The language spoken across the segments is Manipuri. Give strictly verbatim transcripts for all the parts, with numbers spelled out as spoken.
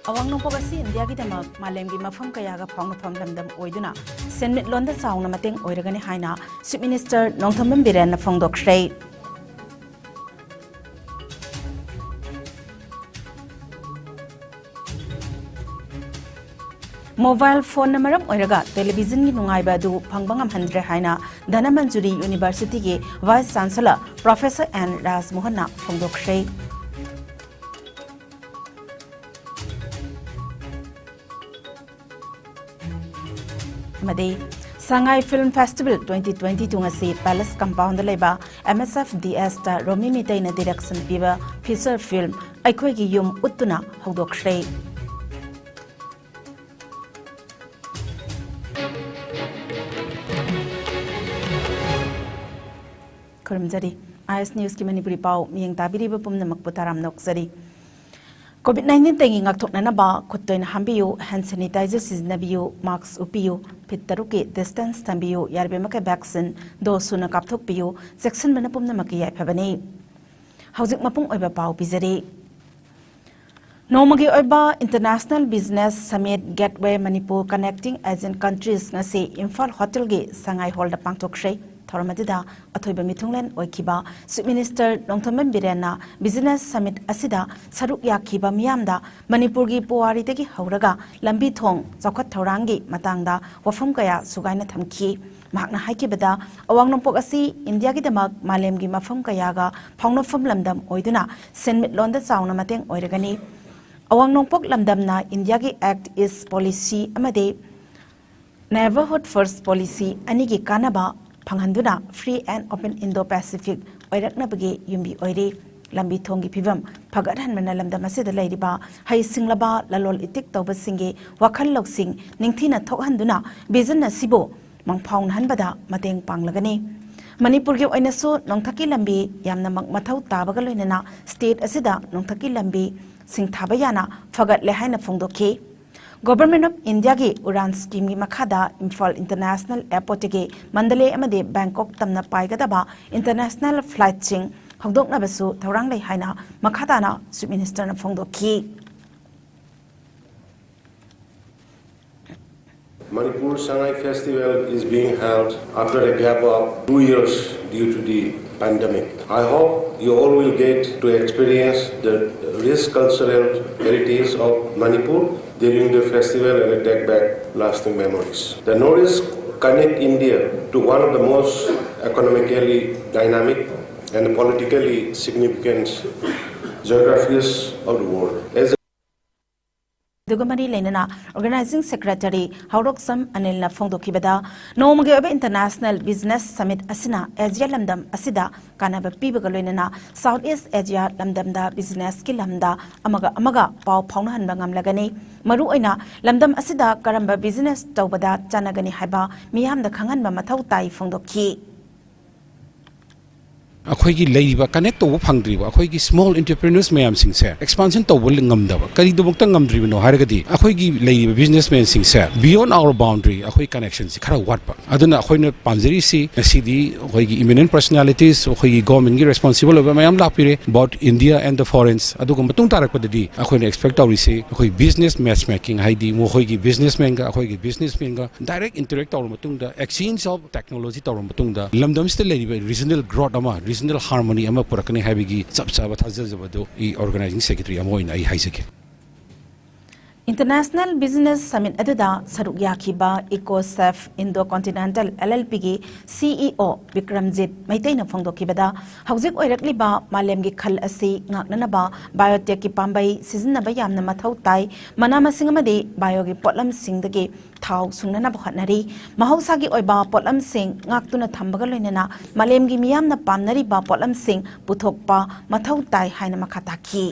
ꯑꯋꯥꯡ ꯅꯣꯡꯄꯣꯛ ꯑꯁꯤ ꯏꯟꯗꯤꯌꯥꯒꯤꯗꯃꯛ ꯃꯥꯂꯦꯝꯒꯤ ꯃꯐꯝ ꯀꯌꯥꯒ ꯐꯥꯎꯅꯐꯝ ꯂꯝꯗꯝ ꯑꯣꯏꯗꯨꯅ ꯁꯦꯟꯃꯤꯠꯂꯣꯟꯗ ꯆꯥꯎꯅ ꯃꯇꯦꯡ ꯑꯣꯏꯔꯒꯅꯤ ꯍꯥꯏꯅ Chief Minister ꯅꯣꯡꯊꯣꯝꯕꯝ ꯕꯤꯔꯦꯟꯅ ꯐꯣꯡꯗꯣꯛꯈ꯭ꯔꯦ꯫ ꯃꯣꯕꯥꯏꯜ ꯐꯣꯟꯅ ꯃꯔꯝ ꯑꯣꯏꯔꯒ ꯇꯦꯂꯤꯚꯤꯖꯟꯒꯤ ꯅꯨꯡꯉꯥꯏꯕ ꯑꯗꯨ ꯐꯪꯕ ꯉꯝꯍꯟꯗ꯭ꯔꯦ ꯍꯥꯏꯅ ꯙꯅꯃꯟꯖꯨꯔꯤ ꯌꯨꯅꯤꯚꯔꯁꯤꯇꯤꯒꯤ Vice Chancellor Professor N ꯔꯥꯖꯃꯣꯍꯟꯅ ꯐꯣꯡꯗꯣꯛꯈ꯭ꯔꯦ꯫ ꯑꯃꯗꯤ Sangai Film Festival twenty twenty-two ꯉꯁꯤ Palace Compoundꯗ ꯂꯩꯕ M S F D Sꯇ ꯔꯣꯃꯤ ꯃꯤꯇꯩꯅ direction ꯄꯤꯕ feature film ꯑꯩꯈꯣꯏꯒꯤ ꯌꯨꯝ ꯎꯠꯇꯨꯅ ꯍꯧꯗꯣꯛꯈ꯭ꯔꯦ꯫ ꯈꯨꯔꯨꯝꯖꯔꯤ꯫ I S Newsꯀꯤ ꯃꯅꯤꯄꯨꯔꯤ ꯄꯥꯎ ꯃꯤꯠꯌꯦꯡ ꯇꯥꯕꯤꯔꯤꯕ ꯄꯨꯝꯅꯃꯛꯄꯨ ꯇꯔꯥꯝꯅ ꯑꯣꯛꯆꯔꯤ꯫ COVID nineteenꯗꯒꯤ ꯉꯥꯛꯊꯣꯛꯅꯅꯕ ꯈꯨꯠ ꯇꯣꯏꯅ ꯍꯥꯝꯕꯤꯌꯨ, hand sanitizer ꯁꯤꯖꯤꯟꯅꯕꯤꯌꯨ, mask ꯎꯞꯄꯤꯌꯨ, feet ꯇꯔꯨꯛꯀꯤ distance ꯊꯝꯕꯤꯌꯨ, ꯌꯥꯔꯤꯕꯃꯈꯩ vaccine dose ꯁꯨꯅ ꯀꯥꯞꯊꯣꯛꯄꯤꯌꯨ, ꯆꯦꯛꯁꯤꯟꯕꯅ ꯄꯨꯝꯅꯃꯛꯀꯤ ꯌꯥꯏꯐꯕꯅꯤ꯫ ꯍꯧꯖꯤꯛ ꯃꯄꯨꯡ ꯑꯣꯏꯕ ꯄꯥꯎ ꯄꯤꯖꯔꯤ꯫ ꯅꯣꯡꯃꯒꯤ ꯑꯣꯏꯕ International Business Summit Gateway Manipur Connecting Asian Countries ꯉꯁꯤ ꯏꯝꯐꯥꯜ ꯍꯣꯇꯦꯜꯒꯤ ꯁꯉꯥꯏ ꯍꯣꯜꯗ ꯄꯥꯡꯊꯣꯛꯈ꯭ꯔꯦ꯫ ꯊꯧꯔꯝ ꯑꯗꯨꯗ ꯑꯊꯣꯏꯕ ꯃꯤꯊꯨꯡꯂꯦꯟ ꯑꯣꯏꯈꯤꯕ Chief Minister Nongthombam ꯕꯤꯔꯦꯟꯅ Business Summit ꯑꯁꯤꯗ ꯁꯔꯨꯛ ꯌꯥꯈꯤꯕ ꯃꯤꯌꯥꯝꯗ ꯃꯅꯤꯄꯨꯔꯒꯤ ꯄꯨꯋꯥꯔꯤꯗꯒꯤ ꯍꯧꯔꯒ ꯂꯝꯕꯤ ꯊꯣꯡ, ꯆꯥꯎꯈꯠ ꯊꯧꯔꯥꯡꯒꯤ ꯃꯇꯥꯡꯗ ꯋꯥꯐꯝ ꯀꯌꯥ ꯁꯨꯒꯥꯏꯅ ꯊꯝꯈꯤ꯫ ꯃꯍꯥꯛꯅ ꯍꯥꯏꯈꯤꯕꯗ, ꯑꯋꯥꯡ ꯅꯣꯡꯄꯣꯛ ꯑꯁꯤ ꯏꯟꯗꯤꯌꯥꯒꯤꯗꯃꯛ ꯃꯥꯂꯦꯝꯒꯤ ꯃꯐꯝ ꯀꯌꯥꯒ ꯐꯥꯎꯅꯐꯝ ꯂꯝꯗꯝ ꯑꯣꯏꯗꯨꯅ ꯁꯦꯟꯃꯤꯠꯂꯣꯟꯗ ꯆꯥꯎꯅ ꯃꯇꯦꯡ ꯑꯣꯏꯔꯒꯅꯤ꯫ ꯑꯋꯥꯡ ꯅꯣꯡꯄꯣꯛ ꯂꯝꯗꯝꯅ ꯏꯟꯗꯤꯌꯥꯒꯤ Act East Policy ꯑꯃꯗꯤ Neighborhood First Policy ꯑꯅꯤꯒꯤ ꯀꯥꯟꯅꯕ ꯐꯪꯍꯟꯗꯨꯅ Free and Open Indo-Pacific ꯑꯣꯏꯔꯛꯅꯕꯒꯤ ꯌꯨꯝꯕꯤ ꯑꯣꯏꯔꯤ꯫ ꯂꯝꯕꯤ ꯊꯣꯡꯒꯤ ꯐꯤꯕꯝ ꯐꯒꯠꯍꯟꯕꯅ ꯂꯝꯗꯝ ꯑꯁꯤꯗ ꯂꯩꯔꯤꯕ ꯍꯩꯁꯤꯡꯂꯕ ꯂꯂꯣꯟ ꯏꯇꯤꯛ ꯇꯧꯕꯁꯤꯡꯒꯤ ꯋꯥꯈꯜ ꯂꯧꯁꯤꯡ ꯅꯤꯡꯊꯤꯅ ꯊꯣꯛꯍꯟꯗꯨꯅ vision ꯑꯁꯤꯕꯨ ꯃꯪꯐꯥꯎꯅꯍꯟꯕꯗ ꯃꯇꯦꯡ ꯄꯥꯡꯂꯒꯅꯤ꯫ ꯃꯅꯤꯄꯨꯔꯒꯤ ꯑꯣꯏꯅꯁꯨ ꯅꯣꯡꯊꯛꯀꯤ ꯂꯝꯕꯤ ꯌꯥꯝꯅꯃꯛ ꯃꯊꯧ ꯇꯥꯕꯒ ꯂꯣꯏꯅꯅ state ꯑꯁꯤꯗ ꯅꯣꯡꯊꯛꯀꯤ ꯂꯝꯕꯤ ꯁꯤꯡꯊꯥꯕ ꯌꯥꯅ ꯐꯒꯠꯂꯦ ꯍꯥꯏꯅ ꯐꯣꯡꯗꯣꯛꯈꯤ꯫ Government of Indiaꯒꯤ ꯎꯔꯥꯟ schemeꯒꯤ ꯃꯈꯥꯗ ꯏꯝꯐꯥꯜ International Airportꯇꯒꯤ ꯃꯟꯗꯂꯦ ꯑꯃꯗꯤ ꯕꯦꯡꯀꯣꯛ ꯇꯝꯅ ꯄꯥꯏꯒꯗꯕ international flightꯁꯤꯡ ꯍꯧꯗꯣꯛꯅꯕꯁꯨ ꯊꯧꯔꯥꯡ ꯂꯩ ꯍꯥꯏꯅ ꯃꯈꯥ ꯇꯥꯅ Chief Ministerꯅ ꯐꯣꯡꯗꯣꯛꯈꯤ꯫ Manipur Sangai Festival is being held after a gap of two years due to the pandemic. I hope you all will get to experience the rich cultural heritage of Manipur during the festival and take back lasting memories. The Nordics connect India to one of the most economically dynamic and politically significant geographies of the world. As ꯑꯗꯨꯒ ꯃꯔꯤ ꯂꯩꯅꯅ Organizing Secretary ꯍꯧꯔꯣꯛꯁꯝ ꯑꯅꯤꯜꯅ ꯐꯣꯡꯗꯣꯛꯈꯤꯕꯗ, ꯅꯣꯡꯃꯒꯤ ꯑꯣꯏꯕ International Business Summit ꯑꯁꯤꯅ ꯑꯦꯁꯤꯌꯥ ꯂꯝꯗꯝ ꯑꯁꯤꯗ ꯀꯥꯟꯅꯕ ꯄꯤꯕꯒ ꯂꯣꯏꯅꯅ South East Asia ꯂꯝꯗꯝꯗ businessꯀꯤ ꯂꯝꯗ ꯑꯃꯒ ꯑꯃꯒ ꯄꯥꯎ ꯐꯥꯎꯅꯍꯟꯕ ꯉꯝꯂꯒꯅꯤ꯫ ꯃꯔꯨꯑꯣꯏꯅ ꯂꯝꯗꯝ ꯑꯁꯤꯗ ꯀꯔꯝꯕ business ꯇꯧꯕꯗ ꯆꯥꯟꯅꯒꯅꯤ ꯍꯥꯏꯕ ꯃꯤꯌꯥꯝꯗ ꯈꯪꯍꯟꯕ ꯃꯊꯧ ꯇꯥꯏ ꯐꯣꯡꯗꯣꯛꯈꯤ꯫ ꯑꯩꯈꯣꯏꯒꯤ ꯂꯩꯔꯤꯕ connect ꯇꯧꯕ ꯐꯪꯗ꯭ꯔꯤꯕ ꯑꯩꯈꯣꯏꯒꯤ small entrepreneurs ꯃꯌꯥꯝꯁꯤꯡꯁꯦ expansion ꯇꯧꯕ ꯉꯝꯗꯕ ꯀꯔꯤꯗꯃꯛꯇ ꯉꯝꯗ꯭ꯔꯤꯕꯅꯣ ꯍꯥꯏꯔꯒꯗꯤ, ꯑꯩꯈꯣꯏꯒꯤ ꯂꯩꯔꯤꯕ businessmanꯁꯤꯡꯁꯦ beyond our boundary ꯑꯩꯈꯣꯏ connectionꯁꯤ ꯈꯔ ꯋꯥꯠꯄ꯫ ꯑꯗꯨꯅ ꯑꯩꯈꯣꯏꯅ ꯄꯥꯝꯖꯔꯤꯁꯤ ꯉꯁꯤꯗꯤ ꯑꯩꯈꯣꯏꯒꯤ eminent personalities, ꯑꯩꯈꯣꯏꯒꯤ governmentꯀꯤ responsible ꯑꯣꯏꯕ ꯃꯌꯥꯝ ꯂꯥꯛꯄꯤꯔꯦ, both India and the foreigns꯫ ꯑꯗꯨꯒ ꯃꯇꯨꯡ ꯇꯥꯔꯛꯄꯗꯗꯤ ꯑꯩꯈꯣꯏꯅ expect ꯇꯧꯔꯤꯁꯤ ꯑꯩꯈꯣꯏ business matchmaking, ꯍꯥꯏꯗꯤ ꯃꯈꯣꯏꯒꯤ businessmanꯒ ꯑꯩꯈꯣꯏꯒꯤ businessmanꯒ direct interact ꯇꯧꯔꯕ ꯃꯇꯨꯡꯗ, exchange of technology ꯇꯧꯔꯕ ꯃꯇꯨꯡꯗ, ꯂꯝꯗꯝꯁꯤꯗ ꯂꯩꯔꯤꯕ regional growth ꯑꯃ, regional harmony ꯑꯃ ꯄꯨꯔꯛꯀꯅꯤ ꯍꯥꯏꯕꯒꯤ ꯆꯞ ꯆꯥꯕ ꯊꯥꯖꯖꯕꯗꯨ ꯑꯩ organizing secretary ꯑꯃ ꯑꯣꯏꯅ ꯑꯩ ꯍꯥꯏꯖꯒꯦ꯫ International Business Summit ꯑꯗꯨꯗ ꯁꯔꯨꯛ ꯌꯥꯈꯤꯕ EcoSafe Indo Continental LLPꯒꯤ CEO Bikramjit ꯃꯩꯇꯩꯅ ꯐꯣꯡꯗꯣꯛꯈꯤꯕꯗ, ꯍꯧꯖꯤꯛ ꯑꯣꯏꯔꯛꯂꯤꯕ ꯃꯥꯂꯦꯝꯒꯤ ꯈꯜ ꯑꯁꯤ ꯉꯥꯛꯅꯅꯕ biotechꯀꯤ ꯄꯥꯝꯕꯩ ꯁꯤꯖꯤꯟꯅꯕ ꯌꯥꯝꯅ ꯃꯊꯧ ꯇꯥꯏ꯫ ꯃꯅꯥ ꯃꯁꯤꯡ ꯑꯃꯗꯤ bioꯒꯤ ꯄꯣꯠꯂꯝꯁꯤꯡꯗꯒꯤ ꯊꯥꯎ ꯁꯨꯡꯅꯅꯕ ꯍꯣꯠꯅꯔꯤ꯫ ꯃꯍꯧꯁꯥꯒꯤ ꯑꯣꯏꯕ ꯄꯣꯠꯂꯝꯁꯤꯡ ꯉꯥꯛꯇꯨꯅ ꯊꯝꯕꯒ ꯂꯣꯏꯅꯅ ꯃꯥꯂꯦꯝꯒꯤ ꯃꯤꯌꯥꯝꯅ ꯄꯥꯝꯅꯔꯤꯕ ꯄꯣꯠꯂꯝꯁꯤꯡ ꯄꯨꯊꯣꯛꯄ ꯃꯊꯧ ꯇꯥꯏ ꯍꯥꯏꯅ ꯃꯈꯥ ꯇꯥꯈꯤ꯫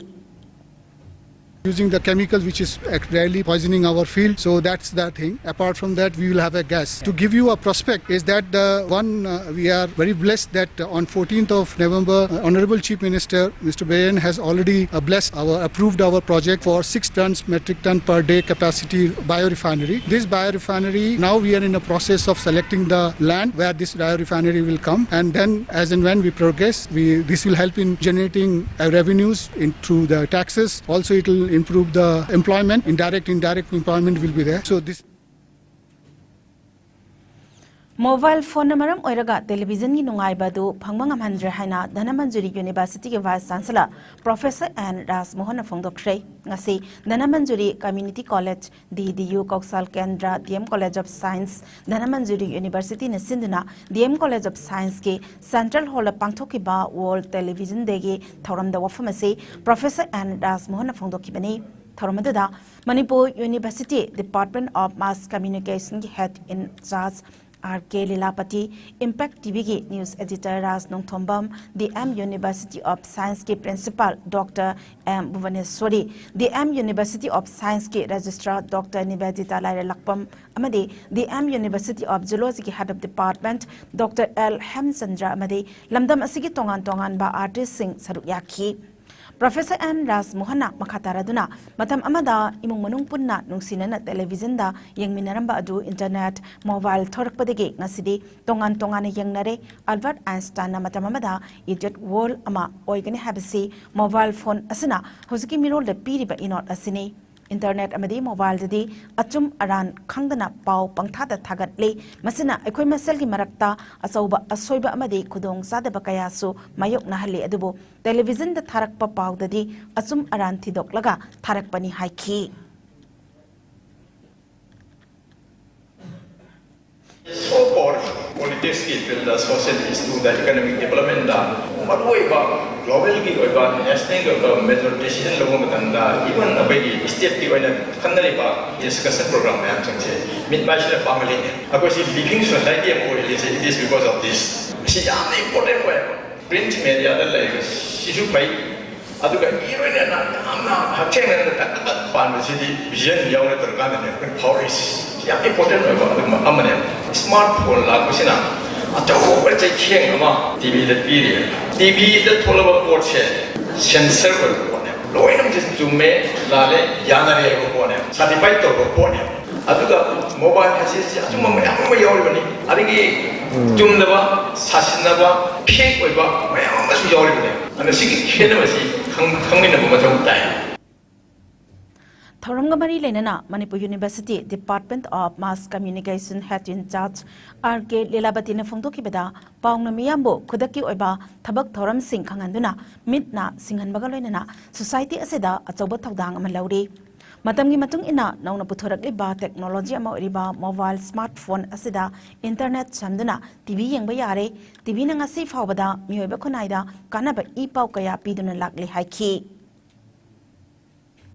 Using the chemical which is rarely poisoning our field, so that's the thing. Apart from that, we will have a gas. To give you a prospect is that the one, uh, we are very blessed that, uh, on fourteenth of November, uh, Honorable Chief Minister Mister Biren has already, uh, blessed our, approved our project for six tons metric ton per day capacity biorefinery. This biorefinery, now we are in a process of selecting the land where this biorefinery will come, and then as and when we progress, we, this will help in generating, uh, revenues in through the taxes. Also, it will improve the employment. Indirect, indirect employment will be there. So this mobile ꯐꯣꯟꯅ ꯃꯔꯝ ꯑꯣꯏꯔꯒ ꯇꯦꯂꯤꯚꯤꯖꯟꯒꯤ ꯅꯨꯡꯉꯥꯏꯕ ꯑꯗꯨ ꯐꯪꯕ ꯉꯝꯍꯟꯗ꯭ꯔꯦ ꯍꯥꯏꯅ ꯙꯅꯃꯟꯖꯨꯔꯤ ꯌꯨꯅꯤꯚꯔꯁꯤꯇꯤꯒꯤ ꯚꯥꯏꯁ ꯆꯥꯟꯁꯦꯂꯔ ꯄ꯭ꯔꯣꯐꯦꯁꯔ ꯑꯦꯟ ꯔꯥꯖꯃꯣꯍꯟꯅ ꯐꯣꯡꯗꯣꯛꯈ꯭ꯔꯦ꯫ ꯉꯁꯤ Dhanamanjuri community college, D D U, Kaushal Kendra, D M college of science, Dhanamanjuri ꯌꯨꯅꯤꯚꯔꯁꯤꯇꯤꯅ ꯁꯤꯟꯗꯨꯅ ꯗꯤ ꯑꯦꯝ ꯀꯣꯂꯦꯖ ꯑꯣꯐ ꯁꯥꯏꯟꯁꯀꯤ ꯁꯦꯟꯇ꯭ꯔꯦꯜ ꯍꯣꯜꯗ ꯄꯥꯡꯊꯣꯛꯈꯤꯕ ꯋꯥꯔꯜꯗ ꯇꯦꯂꯤꯚꯤꯖꯟ ꯗꯦꯒꯤ ꯊꯧꯔꯝꯗ ꯋꯥꯐꯝ ꯑꯁꯤ ꯄ꯭ꯔꯣꯐꯦꯁꯔ ꯑꯦꯟ ꯔꯥꯖꯃꯣꯍꯟꯅ ꯐꯣꯡꯗꯣꯛꯈꯤꯕꯅꯤ꯫ ꯊꯧꯔꯝ ꯑꯗꯨꯗ Manipur university department of mass ꯀꯝꯃ꯭ꯌꯨꯅꯤꯀꯦꯁꯟꯒꯤ head in charge R K Lilapati, Impact ꯇꯤꯚꯤꯒꯤ news editor Raj Nongthombam, D M university of ꯁꯥꯏꯟꯁꯀꯤ principal doctor M Bhubaneswari, D M university of ꯁꯥꯏꯟꯁꯀꯤ ꯔꯦꯖꯤꯁꯇ꯭ꯔꯥꯔ ꯗꯣꯛꯇꯔ ꯅꯤꯕꯦꯗꯤꯇꯥ ꯂꯥꯏꯔꯦꯂꯛꯄꯝ ꯑꯃꯗꯤ ꯗꯤ ꯑꯦꯝ ꯌꯨꯅꯤꯚꯔꯁꯤꯇꯤ ꯑꯣꯐ ꯖꯨꯂꯣꯖꯤꯒꯤ head of department doctor L Hemchandra ꯑꯃꯗꯤ ꯂꯝꯗꯝ ꯑꯁꯤꯒꯤ ꯇꯣꯉꯥꯟ ꯇꯣꯉꯥꯟꯕ ꯑꯥꯔꯇꯤꯁ꯭ꯠꯁꯤꯡ ꯁꯔꯨꯛ ꯌꯥꯈꯤ꯫ ꯄ꯭ꯔꯣꯐꯦꯁꯔ ꯑꯦꯟ ꯔꯥꯖꯃꯣꯍꯟꯅ ꯃꯈꯥ ꯇꯥꯔꯗꯨꯅ, ꯃꯇꯝ ꯑꯃꯗ ꯏꯃꯨꯡ ꯃꯅꯨꯡ ꯄꯨꯟꯅ ꯅꯨꯡꯁꯤꯅꯅ ꯇꯦꯂꯤꯚꯤꯖꯟꯗ ꯌꯦꯡꯃꯤꯟꯅꯔꯝꯕ ꯑꯗꯨ ꯏꯟꯇꯔꯅꯦꯠ, ꯃꯣꯕꯥꯏꯜ ꯊꯣꯔꯛꯄꯗꯒꯤ ꯉꯁꯤꯗꯤ ꯇꯣꯉꯥꯟ ꯇꯣꯉꯥꯟꯅ ꯌꯦꯡꯅꯔꯦ꯫ ꯑꯜꯕꯔꯠ ꯑꯥꯏꯟꯁꯇꯥꯏꯟꯅ ꯃꯇꯝ ꯑꯃꯗ ꯏꯗꯤꯌꯠ ꯋꯥꯔꯜꯗ ꯑꯃ ꯑꯣꯏꯒꯅꯤ ꯍꯥꯏꯕꯁꯤ ꯃꯣꯕꯥꯏꯜ ꯐꯣꯟ ꯑꯁꯤꯅ ꯍꯧꯖꯤꯛꯀꯤ ꯃꯤꯔꯣꯜꯗ ꯄꯤꯔꯤꯕ ꯏꯅꯣꯠ ꯑꯁꯤꯅꯤ꯫ ꯏꯟꯇꯔꯅꯦꯠ ꯑꯃꯗꯤ ꯃꯣꯕꯥꯏꯜꯗꯗꯤ ꯑꯆꯨꯝ ꯑꯔꯥꯟ ꯈꯪꯗꯅ ꯄꯥꯎ ꯄꯪꯊꯥꯗ ꯊꯥꯒꯠꯂꯤ꯫ ꯃꯁꯤꯅ ꯑꯩꯈꯣꯏ ꯃꯁꯦꯜꯒꯤ ꯃꯔꯛꯇ ꯑꯆꯧꯕ ꯑꯁꯣꯏꯕ ꯑꯃꯗꯤ ꯈꯨꯗꯣꯡꯆꯥꯗꯕ ꯀꯌꯥꯁꯨ ꯃꯥꯌꯣꯛꯅꯍꯜꯂꯤ꯫ ꯑꯗꯨꯕꯨ ꯇꯦꯂꯤꯚꯤꯖꯟꯗ ꯊꯥꯔꯛꯄ ꯄꯥꯎꯗꯗꯤ ꯑꯆꯨꯝ ꯑꯔꯥꯟ ꯊꯤꯗꯣꯛꯂꯒ ꯊꯥꯔꯛꯄꯅꯤ ꯍꯥꯏꯈꯤ꯫ So called politics ꯀꯤ field ꯗ, social issue ꯗ, economic development ꯗ, ꯃꯔꯨꯑꯣꯏꯕ global ꯒꯤ ꯑꯣꯏꯕ, national ꯒꯤ ꯑꯣꯏꯕ major decision ꯂꯧꯕ ꯃꯇꯝꯗ, even ꯑꯩꯈꯣꯏꯒꯤ state ꯀꯤ ꯑꯣꯏꯅ ꯈꯟꯅꯔꯤꯕ discussion program ꯃꯌꯥꯝꯁꯤꯡꯁꯦ ꯃꯤꯠ ꯃꯥꯏꯁꯤꯗ ꯄꯥꯡꯍꯜꯂꯤꯅꯦ꯫ ꯑꯩꯈꯣꯏꯁꯤ living society ꯑꯃ ꯑꯣꯏꯍꯜꯂꯤꯁꯦ, it is because of this꯫ ꯃꯁꯤ ꯌꯥꯝꯅ important ꯑꯣꯏꯌꯦꯕ꯫ Print media ꯗ ꯂꯩꯔꯤꯕ ꯁꯤꯁꯨ ꯐꯩ, ꯑꯗꯨꯒ ꯏꯔꯣꯏꯅꯅ ꯌꯥꯝꯅ ꯍꯛꯊꯦꯡꯅꯅ ꯇꯛ ꯇꯛ ꯄꯥꯟꯕꯁꯤꯗꯤ vision ꯌꯥꯎꯅ ꯇꯧꯔꯀꯥꯟꯗꯅꯦ ꯑꯩꯈꯣꯏ ꯐꯥꯎꯔꯛꯏꯁꯤ꯫ ꯌꯥꯝ important ꯑꯣꯏꯕ ꯑꯗꯨꯝꯕ ꯑꯃꯅꯦ꯫ Smart phone ꯂꯥꯛꯄꯁꯤꯅ ꯑꯆꯧꯕ ꯆꯩꯊꯦꯡ ꯑꯃ ꯇꯤ ꯚꯤꯗ ꯄꯤꯔꯤ꯫ ꯇꯤ ꯚꯤꯗ ꯊꯣꯛꯂꯕ ꯄꯣꯠꯁꯦ censor ꯑꯣꯏꯕ ꯄꯣꯠꯅꯦ꯫ ꯂꯣꯏꯅꯃꯛꯁꯦ ꯆꯨꯝꯃꯦ, ꯂꯥꯜꯂꯦ, ꯌꯥꯅꯔꯦ ꯍꯥꯏꯕ ꯄꯣꯠꯅꯦ, certified ꯇꯧꯕ ꯄꯣꯠꯅꯦ꯫ ꯑꯗꯨꯒ mobile ꯍꯥꯏꯁꯤ ꯑꯆꯨꯝꯕ ꯃꯌꯥꯝ ꯑꯃ ꯌꯥꯎꯔꯤꯕꯅꯤ, ꯑꯗꯒꯤ ꯆꯨꯝꯗꯕ, ꯁꯥꯁꯤꯟꯅꯕ, fake ꯑꯣꯏꯕ ꯃꯌꯥꯝ ꯑꯃꯁꯨ ꯌꯥꯎꯔꯤꯕꯅꯤ꯫ ꯑꯗꯨꯅ ꯁꯤꯒꯤ ꯈꯦꯠꯅꯕꯁꯤ ꯈꯪ-, ꯈꯪꯃꯤꯟꯅꯕ ꯃꯊꯧ ꯇꯥꯏ꯫ ꯊꯧꯔꯝꯒ ꯃꯔꯤ ꯂꯩꯅꯅ Manipur university Department of Mass Communication Head in Charge R K ꯂꯤꯂꯥꯕꯇꯤꯅ ꯐꯣꯡꯗꯣꯛꯈꯤꯕꯗ, ꯄꯥꯎꯅ ꯃꯤꯌꯥꯝꯕꯨ ꯈꯨꯗꯛꯀꯤ ꯑꯣꯏꯕ ꯊꯕꯛ ꯊꯧꯔꯝꯁꯤꯡ ꯈꯪꯍꯟꯗꯨꯅ ꯃꯤꯠ ꯅꯥ ꯁꯤꯡꯍꯟꯕꯒ ꯂꯣꯏꯅꯅ ꯁꯣꯁꯥꯏꯇꯤ ꯑꯁꯤꯗ ꯑꯆꯧꯕ ꯊꯧꯗꯥꯡ ꯑꯃ ꯂꯧꯔꯤ꯫ ꯃꯇꯝꯒꯤ ꯃꯇꯨꯡ ꯏꯟꯅ ꯅꯧꯅ ꯄꯨꯊꯣꯔꯛꯂꯤꯕ ꯇꯦꯛꯅꯣꯂꯣꯖꯤ ꯑꯃ ꯑꯣꯏꯔꯤꯕ ꯃꯣꯕꯥꯏꯜ ꯁ꯭ꯃꯥꯔꯠꯐꯣꯟ ꯑꯁꯤꯗ ꯏꯟꯇꯔꯅꯦꯠ ꯁꯝꯗꯨꯅ ꯇꯤꯚꯤ ꯌꯦꯡꯕ ꯌꯥꯔꯦ꯫ ꯇꯤꯚꯤꯅ ꯉꯁꯤ ꯐꯥꯎꯕꯗ ꯃꯤꯑꯣꯏꯕ ꯈꯨꯟꯅꯥꯏꯗ ꯀꯥꯟꯅꯕ ꯏ ꯄꯥꯎ ꯀꯌꯥ ꯄꯤꯗꯨꯅ ꯂꯥꯛꯂꯤ ꯍꯥꯏꯈꯤ꯫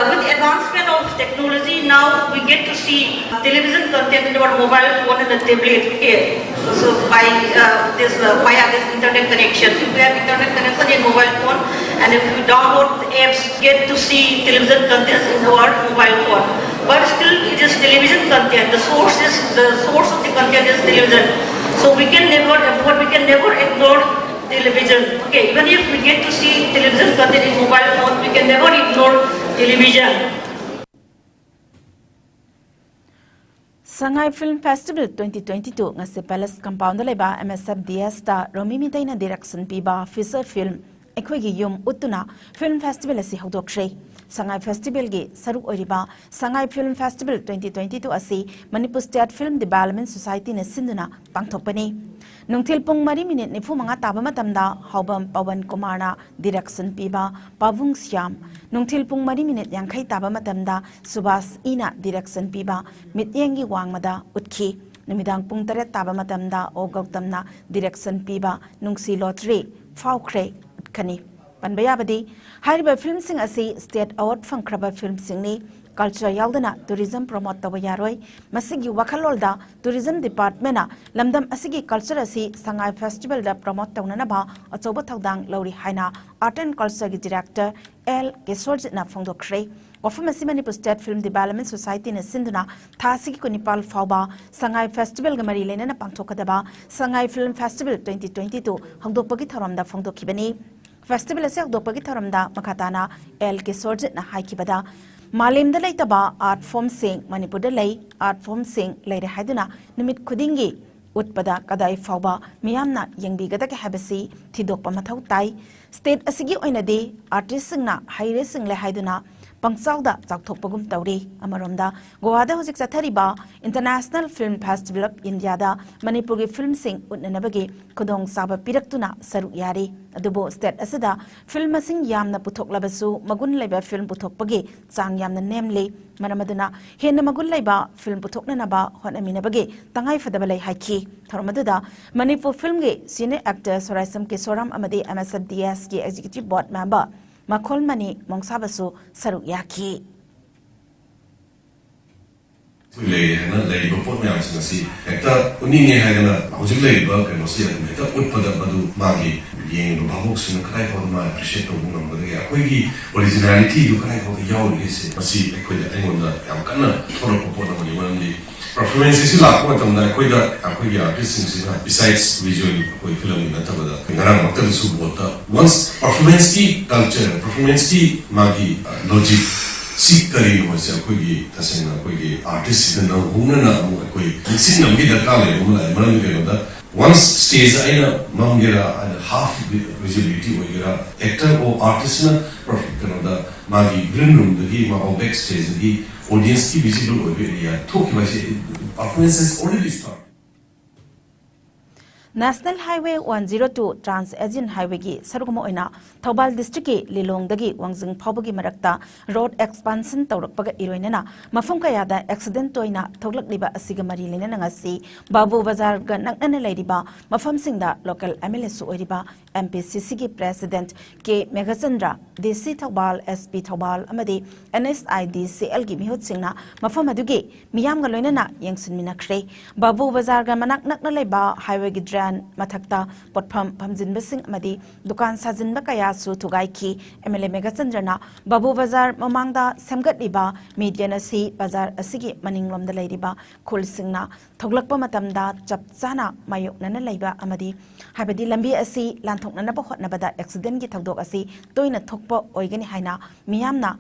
With the advancement of technology, now we get to see television content in our mobile phone and the tablet. Okay, so by uh, this uh, via this internet connection, if we have internet connection in mobile phone, and if we download the apps, get to see television contents in our mobile phone. But still, it is television content. The source is the source of the content is television. So we can never avoid, we can never ignore television. Okay, even if we get to see television content in mobile phone, we can never ignore television. Sangai Film Festival twenty twenty-two ꯉꯁꯤ Palace Compound ꯗ ꯂꯩꯕ M S F D S ꯇ ꯔꯣꯃꯤ ꯃꯤꯇꯩꯅ direction ꯄꯤꯕ feature film ꯑꯩꯈꯣꯏꯒꯤ ꯌꯨꯝ ꯎꯠꯇꯨꯅ film festival ꯑꯁꯤ ꯍꯧꯗꯣꯛꯈ꯭ꯔꯦ꯫ ꯁꯉꯥꯏ festival ꯒꯤ ꯁꯔꯨꯛ ꯑꯣꯏꯔꯤꯕ Sangai Film Festival twenty twenty-two ꯑꯁꯤ Manipur State Film Development Society ꯅ ꯁꯤꯟꯗꯨꯅ ꯄꯥꯡꯊꯣꯛꯄꯅꯤ꯫ ꯅꯨꯡꯊꯤꯜ ꯄꯨꯡ ꯃꯔꯤ ꯃꯤꯅꯤꯠ ꯅꯤꯐꯨ ꯃꯉꯥ ꯇꯥꯕ ꯃꯇꯝꯗ ꯍꯥꯎꯕꯝ ꯄꯋꯟ ꯀꯨꯃꯥꯔꯅ direction ꯄꯤꯕ ꯄꯥꯕꯨꯡ ꯁ꯭ꯌꯥꯝ, ꯅꯨꯡꯊꯤꯜ ꯄꯨꯡ ꯃꯔꯤ ꯃꯤꯅꯤꯠ ꯌꯥꯡꯈꯩ ꯇꯥꯕ ꯃꯇꯝꯗ ꯁꯨꯕꯥꯁ ꯏꯅ direction ꯄꯤꯕ ꯃꯤꯠꯌꯦꯡꯒꯤ ꯋꯥꯡꯃꯗ ꯎꯠꯈꯤ꯫ ꯅꯨꯃꯤꯗꯥꯡ ꯄꯨꯡ ꯇꯔꯦꯠ ꯇꯥꯕ ꯃꯇꯝꯗ ꯑꯣ ꯒꯧꯇꯝꯅ direction ꯄꯤꯕ ꯅꯨꯡꯁꯤ ꯂꯣꯇ꯭ꯔꯤ ꯐꯥꯎꯈ꯭ꯔꯦ ꯎꯠꯀꯅꯤ꯫ ꯄꯟꯕ ꯌꯥꯕꯗꯤ, ꯍꯥꯏꯔꯤꯕ film ꯁꯤꯡ ꯑꯁꯤ state award ꯐꯪꯈ꯭ꯔꯕ film ꯁꯤꯡꯅꯤ꯫ Culture ꯌꯥꯎꯗꯅ tourism promote ꯇꯧꯕ ꯌꯥꯔꯣꯏ꯫ ꯃꯁꯤꯒꯤ ꯋꯥꯈꯜꯂꯣꯟꯗ tourism department ꯅ ꯂꯝꯗꯝ ꯑꯁꯤꯒꯤ culture ꯑꯁꯤ ꯁꯉꯥꯏ festival ꯗ promote ꯇꯧꯅꯅꯕ ꯑꯆꯧꯕ ꯊꯧꯗꯥꯡ ꯂꯧꯔꯤ ꯍꯥꯏꯅ Art and Culture ꯒꯤ director L ꯀꯦꯁꯣꯔꯖꯤꯠꯅ ꯐꯣꯡꯗꯣꯛꯈ꯭ꯔꯦ꯫ ꯋꯥꯐꯝ ꯑꯁꯤ Manipur State Film Development Society ꯅ ꯁꯤꯟꯗꯨꯅ ꯊꯥ ꯑꯁꯤꯒꯤ ꯀꯨꯟꯅꯤꯄꯥꯜ ꯐꯥꯎꯕ ꯁꯉꯥꯏ festival ꯒ ꯃꯔꯤ ꯂꯩꯅꯅ ꯄꯥꯡꯊꯣꯛꯀꯗꯕ Sangai Film Festival twenty twenty-two ꯍꯧꯗꯣꯛꯄꯒꯤ ꯊꯧꯔꯝꯗ ꯐꯣꯡꯗꯣꯛꯈꯤꯕꯅꯤ꯫ Festival ꯑꯁꯤ ꯍꯧꯗꯣꯛꯄꯒꯤ ꯊꯧꯔꯝꯗ ꯃꯈꯥ ꯇꯥꯅ L ꯀꯦꯁꯣꯔꯖꯤꯠꯅ ꯍꯥꯏꯈꯤꯕꯗ, ꯃꯥꯂꯦꯝꯗ ꯂꯩꯇꯕ art form ꯁꯤꯡ ꯃꯅꯤꯄꯨꯔꯗ ꯂꯩ, art form ꯁꯤꯡ ꯂꯩꯔꯦ ꯍꯥꯏꯗꯨꯅ ꯅꯨꯃꯤꯠ ꯈꯨꯗꯤꯡꯒꯤ ꯎꯠꯄꯗ ꯀꯗꯥꯏ ꯐꯥꯎꯕ ꯃꯤꯌꯥꯝꯅ ꯌꯦꯡꯕꯤꯒꯗꯒꯦ ꯍꯥꯏꯕꯁꯤ ꯊꯤꯗꯣꯛꯄ ꯃꯊꯧ ꯇꯥꯏ꯫ State ꯑꯁꯤꯒꯤ ꯑꯣꯏꯅꯗꯤ artist ꯁꯤꯡꯅ ꯍꯩꯔꯦ ꯁꯤꯡꯂꯦ ꯍꯥꯏꯗꯨꯅ ꯄꯪꯆꯥꯎꯗ ꯆꯥꯎꯊꯣꯛꯄꯒꯨꯝ ꯇꯧꯔꯤ꯫ ꯑꯃꯔꯣꯝꯗ ꯒꯣꯋꯥꯗ ꯍꯧꯖꯤꯛ ꯆꯠꯊꯔꯤꯕ International Film Festival of Indiaꯗ ꯃꯅꯤꯄꯨꯔꯒꯤ ꯐꯤꯜꯝꯁꯤꯡ ꯎꯠꯅꯅꯕꯒꯤ ꯈꯨꯗꯣꯡꯆꯥꯕ ꯄꯤꯔꯛꯇꯨꯅ ꯁꯔꯨꯛ ꯌꯥꯔꯤ꯫ ꯑꯗꯨꯕꯨ ꯁ꯭ꯇꯦꯠ ꯑꯁꯤꯗ ꯐꯤꯜꯝ ꯃꯁꯤꯡ ꯌꯥꯝꯅ ꯄꯨꯊꯣꯛꯂꯕꯁꯨ ꯃꯒꯨꯟ ꯂꯩꯕ ꯐꯤꯜꯝ ꯄꯨꯊꯣꯛꯄꯒꯤ ꯆꯥꯡ ꯌꯥꯝꯅ ꯅꯦꯝꯂꯤ꯫ ꯃꯔꯝ ꯑꯗꯨꯅ ꯍꯦꯟꯅ ꯃꯒꯨꯟ ꯂꯩꯕ ꯐꯤꯜꯝ ꯄꯨꯊꯣꯛꯅꯅꯕ ꯍꯣꯠꯅꯃꯤꯟꯅꯕꯒꯤ ꯇꯉꯥꯏꯐꯗꯕ ꯂꯩ ꯍꯥꯏꯈꯤ꯫ ꯊꯧꯔꯝ ꯑꯗꯨꯗ ꯃꯅꯤꯄꯨꯔ ꯐꯤꯜꯝꯒꯤ senior actor ꯁꯣꯔꯥꯏꯁꯝ ꯀꯦꯁꯣꯔꯥꯝ ꯑꯃꯗꯤ M S F D Sꯒꯤ executive board member ꯃꯈꯣꯜꯃꯅꯤ ꯃꯣꯡꯁꯥꯕꯁꯨ ꯁꯔꯨꯛ ꯌꯥꯈꯤ꯫ ꯑꯩꯈꯣꯏ ꯂꯩꯔꯦ ꯍꯥꯏꯅ ꯂꯩꯔꯤꯕ ꯄꯣꯠ ꯃꯌꯥꯝꯁꯤꯡ ꯑꯁꯤ ꯍꯦꯛꯇ ꯎꯠꯅꯤꯡꯉꯦ ꯍꯥꯏꯗꯅ ꯍꯧꯖꯤꯛ ꯂꯩꯔꯤꯕ ꯀꯩꯅꯣꯁꯤ ꯑꯗꯨꯝ ꯍꯦꯛꯇ ꯎꯠꯄꯗ ꯃꯗꯨ ꯃꯥꯒꯤ ꯌꯦꯡꯉꯤꯕ ꯚꯥꯕꯣꯛꯁꯤꯡꯅ ꯀꯗꯥꯏ ꯐꯥꯎꯗ ꯃꯥ appreciate ꯇꯧꯕ ꯉꯝꯒꯗꯒꯦ, ꯑꯩꯈꯣꯏꯒꯤ originalityꯗꯨ ꯀꯗꯥꯏ ꯐꯥꯎꯗ ꯌꯥꯎꯔꯤꯒꯦ ꯁꯤ ꯃꯁꯤ ꯑꯩꯈꯣꯏꯗ ꯑꯩꯉꯣꯟꯗ ꯌꯥꯝ ꯀꯟꯅ ꯊꯣꯔꯛꯄ ꯄꯣꯠ ꯑꯃꯅꯤ꯫ ꯃꯔꯝꯗꯤ performance ꯑꯁꯤ ꯂꯥꯛꯄ ꯃꯇꯝꯗ ꯑꯩꯈꯣꯏꯗ ꯑꯩꯈꯣꯏꯒꯤ artistꯁꯤꯡꯁꯤꯅ besides visual ꯑꯩꯈꯣꯏ ꯐꯤꯂꯝꯒꯤ ꯅꯠꯇꯕꯗ ꯉꯔꯥꯡꯃꯛꯇꯗꯁꯨ ꯕꯣꯠꯇ once performanceꯀꯤ culture, performanceꯀꯤ ꯃꯥꯒꯤ logic ꯁꯤ ꯀꯔꯤꯅꯣ ꯍꯥꯏꯁꯦ ꯑꯩꯈꯣꯏꯒꯤ ꯇꯁꯦꯡꯅ ꯑꯩꯈꯣꯏꯒꯤ artistꯁꯤꯡꯗ ꯅꯧꯍꯧꯅꯅ ꯑꯃꯨꯛ ꯑꯩꯈꯣꯏ ꯅꯤꯡꯁꯤꯡꯅꯕꯒꯤ ꯗꯔꯀꯥꯔ ꯂꯩꯕ ꯑꯃ ꯂꯥꯛꯑꯦ꯫ ꯃꯔꯝꯗꯤ ꯀꯩꯅꯣꯗ once stage ꯑꯩꯅ ꯃꯝꯒꯦꯔꯥ, ꯑꯩꯅ half visibility ꯑꯣꯏꯒꯦꯔꯥ, actor or artistꯅ ꯀꯩꯅꯣꯗ ꯃꯥꯒꯤ green roomꯗꯒꯤ ꯃꯥ back stageꯗꯒꯤ audienceꯀꯤ visible ꯑꯣꯏꯕ area ꯊꯣꯛꯈꯤꯕ ꯍꯥꯏꯁꯦ performance has already started꯫ National Highway one zero two Trans Asian Highwayꯒꯤ ꯁꯔꯨꯛ ꯑꯃ ꯑꯣꯏꯅ ꯊꯧꯕꯥꯜ districtꯀꯤ ꯂꯤꯂꯣꯡꯗꯒꯤ ꯋꯥꯡꯖꯤꯡ ꯐꯥꯎꯕꯒꯤ ꯃꯔꯛꯇ road expansion ꯇꯧꯔꯛꯄꯒ ꯏꯔꯣꯏꯅꯅ ꯃꯐꯝ ꯀꯌꯥꯗ accident ꯇꯣꯏꯅ ꯊꯣꯛꯂꯛꯂꯤꯕ ꯑꯁꯤꯒ ꯃꯔꯤ ꯂꯩꯅꯅ ꯉꯁꯤ ꯕꯥꯕꯨ ꯕꯖꯥꯔꯒ ꯅꯛꯅꯅ ꯂꯩꯔꯤꯕ ꯃꯐꯝꯁꯤꯡꯗ local MLAꯁꯨ ꯑꯣꯏꯔꯤꯕ MPCCꯒꯤ president ꯀꯦ ꯃꯦꯘꯆꯟꯗ꯭ꯔ, DC ꯊꯧꯕꯥꯜ, SP ꯊꯧꯕꯥꯜ ꯑꯃꯗꯤ NHIDCLꯒꯤ ꯃꯤꯍꯨꯠꯁꯤꯡꯅ ꯃꯐꯝ ꯑꯗꯨꯒꯤ ꯃꯤꯌꯥꯝꯒ ꯂꯣꯏꯅꯅ ꯌꯦꯡꯁꯤꯟꯃꯤꯟꯅꯈ꯭ꯔꯦ꯫ ꯕꯥꯕꯨ ꯕꯖꯥꯔꯒ ꯃꯅꯥꯛ ꯅꯛꯅ ꯂꯩꯕ highwayꯒꯤ drain ꯃꯊꯛꯇ ꯄꯣꯠꯐꯝ ꯐꯝꯖꯤꯟꯕꯁꯤꯡ ꯑꯃꯗꯤ ꯗꯨꯀꯥꯟ ꯁꯥꯖꯤꯟꯕ ꯀꯌꯥꯁꯨ ꯊꯨꯒꯥꯏꯈꯤ꯫ MLA ꯃꯦꯘꯆꯟꯗ꯭ꯔꯅ ꯕꯥꯕꯨ ꯕꯖꯥꯔ ꯃꯃꯥꯡꯗ ꯁꯦꯝꯒꯠꯂꯤꯕ median ꯑꯁꯤ ꯕꯖꯥꯔ ꯑꯁꯤꯒꯤ ꯃꯅꯤꯡꯂꯣꯝꯗ ꯂꯩꯔꯤꯕ ꯈꯨꯜꯁꯤꯡꯅ ꯊꯣꯛꯂꯛꯄ ꯃꯇꯝꯗ ꯆꯞ ꯆꯥꯅ ꯃꯥꯌꯣꯛꯅꯅ ꯂꯩꯕ ꯑꯃꯗꯤ ꯍꯥꯏꯕꯗꯤ ꯂꯝꯕꯤ ꯑꯁꯤ ꯂꯥꯟꯊꯣꯛꯅꯅꯕ ꯍꯣꯠꯅꯕꯗ accidentꯀꯤ ꯊꯧꯗꯣꯛ ꯑꯁꯤ ꯇꯣꯏꯅ ꯊꯣꯛꯄ ꯑꯣꯏꯒꯅꯤ ꯍꯥꯏꯅ ꯃꯤꯌꯥꯝꯅ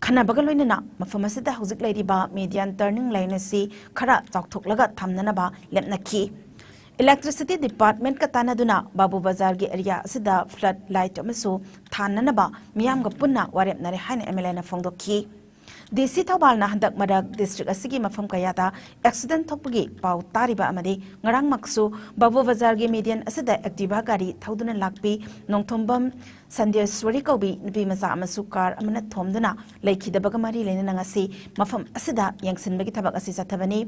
ꯈꯟꯅꯕꯒ ꯂꯣꯏꯅꯅ ꯃꯐꯝ ꯑꯁꯤꯗ ꯍꯧꯖꯤꯛ ꯂꯩꯔꯤꯕ median turning lane ꯑꯁꯤ ꯈꯔ ꯆꯥꯎꯊꯣꯛꯂꯒ ꯊꯝꯅꯅꯕ ꯂꯦꯞꯅꯈꯤ꯫ Electricity Department ꯀ ꯇꯥꯟꯅꯗꯨꯅ ꯕꯥꯕꯨ ꯕꯖꯥꯔꯒꯤ ꯑꯦꯔꯤꯌꯥ ꯑꯁꯤꯗ flood light ꯑꯃꯁꯨ ꯊꯥꯟꯅꯅꯕ ꯃꯤꯌꯥꯝꯒ ꯄꯨꯟꯅ ꯋꯥꯔꯦꯞꯅꯔꯦ ꯍꯥꯏꯅ ꯑꯦꯝ ꯑꯦꯜ ꯑꯦꯅ ꯐꯣꯡꯗꯣꯛꯈꯤ꯫ ꯗꯤ ꯁꯤ ꯊꯧꯕꯥꯜꯅ ꯍꯟꯗꯛ ꯃꯔꯛ ꯗꯤꯁꯇ꯭ꯔꯤꯛ ꯑꯁꯤꯒꯤ ꯃꯐꯝ ꯀꯌꯥꯗ ꯑꯦꯛꯁꯤꯗꯦꯟ ꯊꯣꯛꯄꯒꯤ ꯄꯥꯎ ꯇꯥꯔꯤꯕ ꯑꯃꯗꯤ ꯉꯔꯥꯡꯃꯛꯁꯨ ꯕꯥꯕꯨ ꯕꯖꯥꯔꯒꯤ ꯃꯦꯗꯤꯌꯟ ꯑꯁꯤꯗ ꯑꯦꯛꯇꯤꯚꯥ ꯒꯥꯔꯤ ꯊꯧꯗꯨꯅ ꯂꯥꯛꯄꯤ ꯅꯣꯡꯊꯣꯝꯕꯝ ꯁꯟꯗꯦꯁ꯭ꯋꯔꯤ ꯀꯧꯕꯤ ꯅꯨꯄꯤ ꯃꯆꯥ ꯑꯃꯁꯨ ꯀꯥꯔ ꯑꯃꯅ ꯊꯣꯝꯗꯨꯅ ꯂꯩꯈꯤꯗꯕꯒ ꯃꯔꯤ ꯂꯩꯅꯅ ꯉꯁꯤ ꯃꯐꯝ ꯑꯁꯤꯗ ꯌꯦꯡꯁꯤꯟꯕꯒꯤ ꯊꯕꯛ ꯑꯁꯤ ꯆꯠꯊꯕꯅꯤ꯫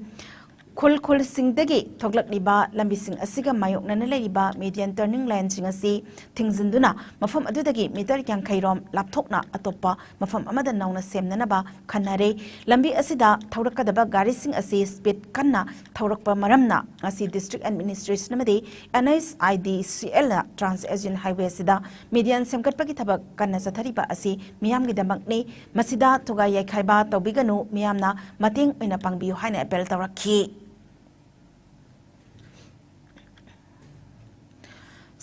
ꯈꯨꯜ ꯈꯨꯜꯁꯤꯡꯗꯒꯤ ꯊꯣꯛꯂꯛꯂꯤꯕ ꯂꯝꯕꯤꯁꯤꯡ ꯑꯁꯤꯒ ꯃꯥꯌꯣꯛꯅꯅ ꯂꯩꯔꯤꯕ ꯃꯦꯗꯤꯌꯟ ꯇꯔꯅꯤꯡ ꯂꯥꯏꯟꯁꯤꯡ ꯑꯁꯤ ꯊꯤꯡꯖꯤꯟꯗꯨꯅ ꯃꯐꯝ ꯑꯗꯨꯗꯒꯤ ꯃꯤꯇꯔ ꯌꯥꯡꯈꯩ ꯔꯣꯝ ꯂꯥꯞꯊꯣꯛꯅ ꯑꯇꯣꯞꯄ ꯃꯐꯝ ꯑꯃꯗ ꯅꯧꯅ ꯁꯦꯝꯅꯅꯕ ꯈꯟꯅꯔꯦ꯫ ꯂꯝꯕꯤ ꯑꯁꯤꯗ ꯊꯧꯔꯛꯀꯗꯕ ꯒꯥꯔꯤꯁꯤꯡ ꯑꯁꯤ ꯁ꯭ꯄꯤꯗ ꯀꯟꯅ ꯊꯧꯔꯛꯄ ꯃꯔꯝꯅ ꯉꯁꯤ ꯗꯤꯁꯇ꯭ꯔꯤꯛ ꯑꯦꯗꯃꯤꯅꯤꯁꯇ꯭ꯔꯦꯁꯟ ꯑꯃꯗꯤ ꯑꯦꯟ ꯑꯩꯆ ꯑꯥꯏ ꯗꯤ ꯁꯤ ꯑꯦꯜꯅ ꯇ꯭ꯔꯥꯟꯁ ꯑꯦꯁꯤꯌꯥꯟ ꯍꯥꯏꯋꯦ ꯑꯁꯤꯗ ꯃꯦꯗꯤꯌꯟ ꯁꯦꯝꯒꯠꯄꯒꯤ ꯊꯕꯛ ꯀꯟꯅ ꯆꯠꯊꯔꯤꯕ ꯑꯁꯤ ꯃꯤꯌꯥꯝꯒꯤꯗꯃꯛꯅꯤ꯫ ꯃꯁꯤꯗ ꯊꯨꯒꯥꯏ ꯌꯥꯏꯈꯥꯏꯕ ꯇꯧꯕꯤꯒꯅꯨ, ꯃꯤꯌꯥꯝꯅ ꯃꯇꯦꯡ ꯑꯣꯏꯅ ꯄꯥꯡꯕꯤꯌꯨ ꯍꯥꯏꯅ ꯑꯦꯄꯦꯜ ꯇꯧꯔꯛꯈꯤ꯫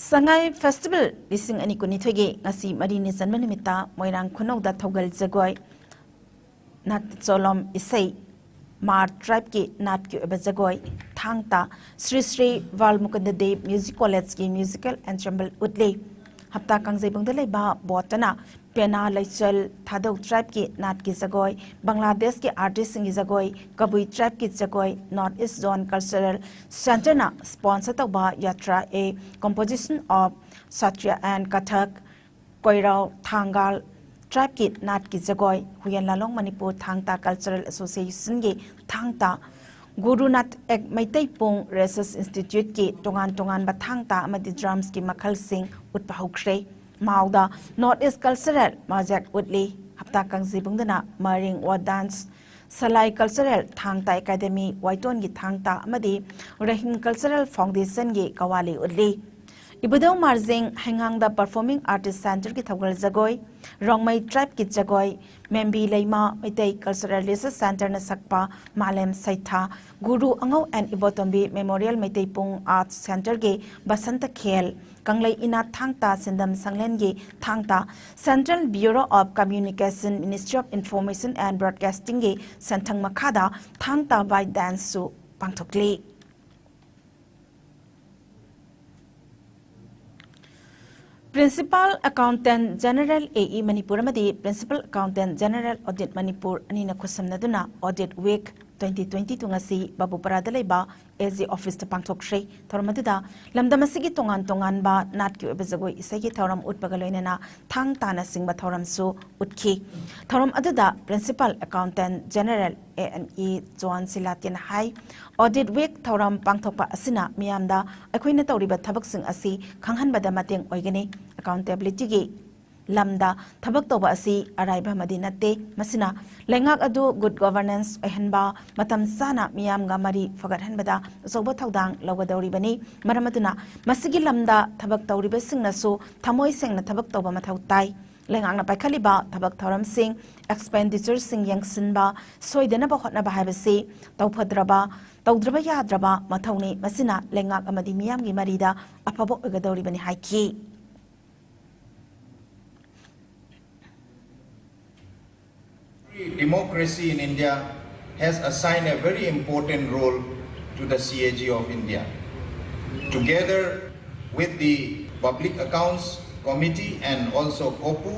ꯁꯉꯥꯏ ꯐꯦꯁꯇꯤꯚꯦꯜ ꯂꯤꯁꯤꯡ ꯑꯅꯤ ꯀꯨꯟꯅꯤꯊꯣꯏꯒꯤ ꯉꯁꯤ ꯃꯔꯤꯅꯤ ꯆꯟꯕ ꯅꯨꯃꯤꯠꯇ ꯃꯣꯏꯔꯥꯡ ꯈꯨꯅꯧꯗ ꯊꯧꯒꯜ ꯖꯒꯣꯏ, ꯅꯥꯠꯆꯣꯂꯣꯝ ꯏꯁꯩ, ꯃꯥꯔ ꯇ꯭ꯔꯥꯏꯕꯀꯤ ꯅꯥꯠꯀꯤ ꯑꯣꯏꯕ ꯖꯒꯣꯏ, ꯊꯥꯡ ꯇꯥ, ꯁ꯭ꯔꯤ ꯁ꯭ꯔꯤ ꯕꯥꯜ ꯃꯨꯀꯨꯟꯗ ꯗꯦꯕ ꯃ꯭ꯌꯨꯖꯤꯛ ꯀꯣꯂꯦꯖꯀꯤ ꯃ꯭ꯌꯨꯖꯤꯀꯦꯜ ꯑꯦꯟꯁꯦꯝꯕꯜ ꯎꯠꯂꯤ꯫ ꯍꯞꯇꯥ ꯀꯥꯡꯖꯩꯕꯨꯡꯗ ꯂꯩꯕ ꯕꯣꯠꯇꯅ ꯄꯦꯅꯥ ꯂꯩꯆꯜ, ꯊꯥꯗꯧ ꯇ꯭ꯔꯥꯏꯕꯀꯤ ꯅꯥꯠꯀꯤ ꯖꯒꯣꯏ, ꯕꯪꯒ꯭ꯂꯥꯗꯦꯁꯀꯤ ꯑꯥꯔꯇꯤꯁꯁꯤꯡꯒꯤ ꯖꯒꯣꯏ, ꯀꯕꯨꯏ ꯇ꯭ꯔꯥꯏꯕꯀꯤ ꯖꯒꯣꯏ, ꯅꯣꯔꯠ ꯏꯁ ꯖꯣꯟ ꯀꯜꯆꯔꯦꯜ ꯁꯦꯟꯇꯔꯅ ꯁ꯭ꯄꯣꯟꯁꯔ ꯇꯧꯕ ꯌꯥꯇ꯭ꯔꯥ ꯑꯦ composition of Satriya and Kathak, ꯀꯣꯏꯔꯥꯎ Thangal ꯇ꯭ꯔꯥꯏꯕꯀꯤ ꯅꯥꯠꯀꯤ ꯖꯒꯣꯏ, ꯍꯨꯌꯦꯟ ꯂꯥꯂꯣꯡ ꯃꯅꯤꯄꯨꯔ ꯊꯥꯡ ꯇꯥ ꯀꯜꯆꯔꯦꯜ ꯑꯦꯁꯣꯁꯤꯌꯦꯁꯟꯒꯤ ꯊꯥꯡ ꯇꯥ, ꯒꯨꯔꯨꯅꯥꯊ ꯑꯦꯛ ꯃꯩꯇꯩ ꯄꯨꯡ ꯔꯤꯁꯔꯁ ꯏꯟꯁꯇꯤꯇ꯭ꯌꯨꯠꯀꯤ ꯇꯣꯉꯥꯟ ꯇꯣꯉꯥꯟꯕ ꯊꯥꯡ ꯇꯥ ꯑꯃꯗꯤ ꯗ꯭ꯔꯝꯁꯀꯤ ꯃꯈꯜꯁꯤꯡ ꯎꯠꯄ ꯍꯧꯈ꯭ꯔꯦ꯫ ꯃꯥꯎꯗ ꯅꯣꯔꯠ ꯏꯁ ꯀꯜꯆꯔꯦꯜ ꯃꯥꯖꯦꯛ ꯎꯠꯂꯤ꯫ ꯍꯞꯇꯥ ꯀꯥꯡꯖꯩꯕꯨꯡꯗꯅ ꯃꯔꯤꯡ ꯋꯥ ꯗꯥꯟꯁ, ꯁꯂꯥꯏ ꯀꯜꯆꯔꯦꯜ ꯊꯥꯡ ꯇꯥ ꯑꯦꯀꯥꯗꯦꯃꯤ, ꯋꯥꯏꯇꯣꯟꯒꯤ ꯊꯥꯡ ꯇꯥ ꯑꯃꯗꯤ ꯔꯍꯤꯝ ꯀꯜꯆꯔꯦꯜ ꯐꯥꯎꯟꯗꯦꯁꯟꯒꯤ ꯀꯋꯥꯂꯤ ꯎꯠꯂꯤ꯫ ꯏꯕꯨꯙꯧ ꯃꯥꯔꯖꯤꯡ ꯍꯩꯉꯥꯡꯗ ꯄꯔꯐꯣꯔꯃꯤꯡ ꯑꯥꯔꯇꯤꯁ ꯁꯦꯟꯇꯔꯒꯤ ꯊꯧꯒꯜ ꯖꯒꯣꯏ, ꯔꯣꯡꯃꯩ ꯇ꯭ꯔꯥꯏꯕꯀꯤ ꯖꯒꯣꯏ, ꯃꯦꯝꯕꯤ ꯂꯩꯃ ꯃꯩꯇꯩ ꯀꯜꯆꯔꯦꯜ ꯔꯤꯁꯔꯁ ꯁꯦꯟꯇꯔꯅ ꯁꯛꯄ ꯃꯥꯂꯦꯝ ꯁꯩꯊꯥ, ꯒꯨꯔꯨ ꯑꯉꯧ ꯑꯦꯟ ꯏꯕꯣꯇꯣꯝꯕꯤ ꯃꯦꯃꯣꯔꯤꯌꯦꯜ ꯃꯩꯇꯩ ꯄꯨꯡ ꯑꯥꯔꯠꯁ ꯁꯦꯟꯇꯔꯒꯤ ꯕꯁꯟꯇ ꯈꯦꯜ, ꯀꯪꯂꯩ ꯏꯅꯥꯠ ꯊꯥꯡ ꯇꯥ ꯁꯤꯟꯗꯝ ꯁꯪꯂꯦꯟꯒꯤ ꯊꯥꯡ ꯇꯥ, Central Bureau of Communication, Ministry of Information and Broadcastingꯒꯤ ꯁꯦꯟꯊꯪ ꯃꯈꯥꯗ ꯊꯥꯡ ꯇꯥ ꯕꯥꯏ ꯗꯥꯟꯁꯁꯨ ꯄꯥꯡꯊꯣꯛꯂꯤ꯫ Principal Accountant General, A E, Manipur ꯑꯃꯗꯤ Principal Accountant General, Audit Manipur ꯑꯅꯤꯅ ꯈꯨꯠꯁꯝꯅꯗꯨꯅ Audit Week twenty twenty-two ꯉꯁꯤ ꯕꯥꯕꯨꯄꯥꯔꯥꯗ ꯂꯩꯕ A G office ꯇ ꯄꯥꯡꯊꯣꯛꯈ꯭ꯔꯦ꯫ ꯊꯧꯔꯝ ꯑꯗꯨꯗ ꯂꯝꯗꯝ ꯑꯁꯤꯒꯤ ꯇꯣꯉꯥꯟ ꯇꯣꯉꯥꯟꯕ ꯅꯥꯠꯀꯤ ꯑꯣꯏꯕ ꯖꯒꯣꯏ ꯏꯁꯩꯒꯤ ꯊꯧꯔꯝ ꯎꯠꯄꯒ ꯂꯣꯏꯅꯅ ꯊꯥꯡ ꯇꯥꯅ ꯆꯤꯡꯕ ꯊꯧꯔꯝꯁꯨ ꯎꯠꯈꯤ꯫ ꯊꯧꯔꯝ ꯑꯗꯨꯗ Principal Accountant General, A N E, zone ꯁꯤꯂꯥꯇꯤꯌꯥꯅ ꯍꯥꯏ, Audit Week ꯊꯧꯔꯝ ꯄꯥꯡꯊꯣꯛꯄ ꯑꯁꯤꯅ ꯃꯤꯌꯥꯝꯗ ꯑꯩꯈꯣꯏꯅ ꯇꯧꯔꯤꯕ ꯊꯕꯛꯁꯤꯡ ꯑꯁꯤ ꯈꯪꯍꯟꯕꯗ ꯃꯇꯦꯡ ꯑꯣꯏꯒꯅꯤ꯫ Accountability ꯒꯤ ꯂꯝꯗ ꯊꯕꯛ ꯇꯧꯕ ꯑꯁꯤ ꯑꯔꯥꯏꯕ ꯑꯃꯗꯤ ꯅꯠꯇꯦ꯫ ꯃꯁꯤꯅ ꯂꯩꯉꯥꯛ ꯑꯗꯨ good governance ꯑꯣꯏꯍꯟꯕ, ꯃꯇꯝ ꯆꯥꯅ ꯃꯤꯌꯥꯝꯒ ꯃꯔꯤ ꯐꯒꯠꯍꯟꯕꯗ ꯑꯆꯧꯕ ꯊꯧꯗꯥꯡ ꯂꯧꯒꯗꯧꯔꯤꯕꯅꯤ꯫ ꯃꯔꯝ ꯑꯗꯨꯅ ꯃꯁꯤꯒꯤ ꯂꯝꯗ ꯊꯕꯛ ꯇꯧꯔꯤꯕꯁꯤꯡꯅꯁꯨ ꯊꯃꯣꯏ ꯁꯦꯡꯅ ꯊꯕꯛ ꯇꯧꯕ ꯃꯊꯧ ꯇꯥꯏ꯫ ꯂꯩꯉꯥꯛꯅ ꯄꯥꯏꯈꯠꯂꯤꯕ ꯊꯕꯛ ꯊꯧꯔꯝꯁꯤꯡ, expenditure ꯁꯤꯡ ꯌꯦꯡꯁꯤꯟꯕ, ꯁꯣꯏꯗꯅꯕ ꯍꯣꯠꯅꯕ ꯍꯥꯏꯕꯁꯤ ꯇꯧꯐꯗ꯭ꯔꯕ, ꯇꯧꯗ꯭ꯔꯕ ꯌꯥꯗ꯭ꯔꯕ ꯃꯊꯧꯅꯤ꯫ ꯃꯁꯤꯅ ꯂꯩꯉꯥꯛ ꯑꯃꯗꯤ ꯃꯤꯌꯥꯝꯒꯤ ꯃꯔꯤꯗ ꯑꯐꯕ ꯑꯣꯏꯒꯗꯧꯔꯤꯕꯅꯤ ꯍꯥꯏꯈꯤ꯫ Democracy in India has assigned a very important role to the C A G of India. Together with the Public Accounts Committee and also COPU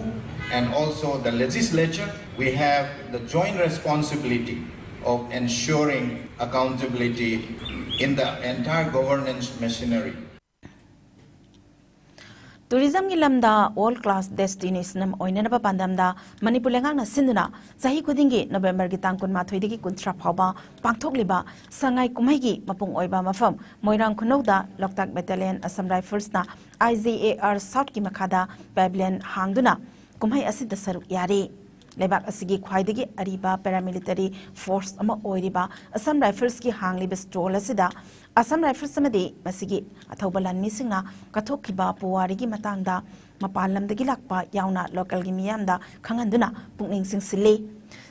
and also the legislature, we have the joint responsibility of ensuring accountability in the entire governance machinery. Tourism ꯒꯤ ꯂꯝꯗ world class destination ꯑꯃ ꯑꯣꯏꯅꯅꯕ ꯄꯥꯟꯗꯝꯗ ꯃꯅꯤꯄꯨꯔ ꯂꯩꯉꯥꯛꯅ ꯁꯤꯟꯗꯨꯅ ꯆꯍꯤ ꯈꯨꯗꯤꯡꯒꯤ November ꯒꯤ ꯇꯥꯡ ꯀꯨꯟꯃꯥꯊꯣꯏꯗꯒꯤ ꯀꯨꯟꯊ꯭ꯔꯥ ꯐꯥꯎꯕ ꯄꯥꯡꯊꯣꯛꯂꯤꯕ ꯁꯉꯥꯏ ꯀꯨꯝꯍꯩꯒꯤ ꯃꯄꯨꯡ ꯑꯣꯏꯕ ꯃꯐꯝ ꯃꯣꯏꯔꯥꯡ ꯈꯨꯅꯧꯗ ꯂꯣꯛꯇꯥꯛ Battalion, Assam Rifles ꯅ I G A R South ꯀꯤ ꯃꯈꯥꯗ pavilion ꯍꯥꯡꯗꯨꯅ ꯀꯨꯝꯍꯩ ꯑꯁꯤꯗ ꯁꯔꯨꯛ ꯌꯥꯔꯤ꯫ ꯂꯩꯕꯥꯛ ꯑꯁꯤꯒꯤ ꯈ꯭ꯋꯥꯏꯗꯒꯤ ꯑꯔꯤꯕ paramilitary force ꯑꯃ ꯑꯣꯏꯔꯤꯕ Assam Rifles ꯀꯤ ꯍꯥꯡꯂꯤꯕ stall ꯑꯁꯤꯗ Assam Rifles ꯑꯃꯗꯤ ꯃꯁꯤꯒꯤ ꯑꯊꯧꯕ ꯂꯥꯟꯃꯤꯁꯤꯡꯅ ꯀꯠꯊꯣꯛꯈꯤꯕ ꯄꯨꯋꯥꯔꯤꯒꯤ ꯃꯇꯥꯡꯗ ꯃꯄꯥꯟ ꯂꯝꯗꯒꯤ ꯂꯥꯛꯄ ꯌꯥꯎꯅ local ꯒꯤ ꯃꯤꯌꯥꯝꯗ ꯈꯪꯍꯟꯗꯨꯅ ꯄꯨꯛꯅꯤꯡ ꯆꯤꯡꯁꯤꯜꯂꯤ꯫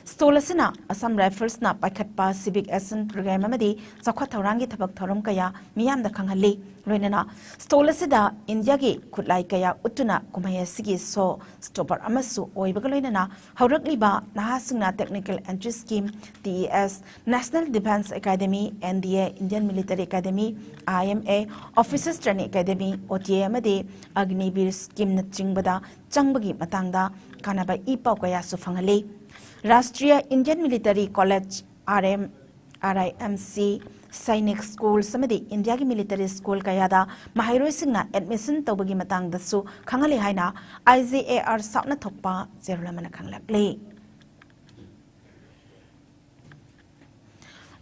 Stall ꯑꯁꯤꯅ Assam Riflesꯅ ꯄꯥꯏꯈꯠꯄ civic action program ꯑꯃꯗꯤ ꯆꯥꯎꯈꯠ ꯊꯧꯔꯥꯡꯒꯤ ꯊꯕꯛ ꯊꯧꯔꯝ ꯀꯌꯥ ꯃꯤꯌꯥꯝꯗ ꯈꯪꯍꯜꯂꯤ꯫ ꯂꯣꯏꯅꯅ stall ꯑꯁꯤꯗ ꯏꯟꯗꯤꯌꯥꯒꯤ ꯈꯨꯠꯂꯥꯏ ꯀꯌꯥ ꯎꯠꯇꯨꯅ ꯀꯨꯝꯍꯩ ꯑꯁꯤꯒꯤ show stopper ꯑꯃꯁꯨ ꯑꯣꯏꯕꯒ ꯂꯣꯏꯅꯅ ꯍꯧꯔꯛꯂꯤꯕ ꯅꯍꯥꯁꯤꯡꯅ Technical Entry Scheme, TES, National Defence Academy, NDA, Indian Military Academy, IMA, Officers Training Academy, OTA ꯑꯃꯗꯤ Agniveer Schemeꯅꯆꯤꯡꯕꯗ ꯆꯪꯕꯒꯤ ꯃꯇꯥꯡꯗ ꯀꯥꯟꯅꯕ ꯏ ꯄꯥꯎ ꯀꯌꯥꯁꯨ ꯐꯪꯍꯜꯂꯤ꯫ Rashtriya Indian Military College, RM, RIMC, Sainik Schools ꯑꯃꯗꯤ ꯏꯟꯗꯤꯌꯥꯒꯤ military school ꯀꯌꯥꯗ ꯃꯍꯩꯔꯣꯏꯁꯤꯡꯅ admission ꯇꯧꯕꯒꯤ ꯃꯇꯥꯡꯗꯁꯨ ꯈꯪꯍꯜꯂꯤ ꯍꯥꯏꯅ IJAR ꯁꯥꯎꯠꯅ ꯊꯣꯛꯄ ꯆꯦꯔꯣꯜ ꯑꯃꯅ ꯈꯪꯂꯛꯂꯤ꯫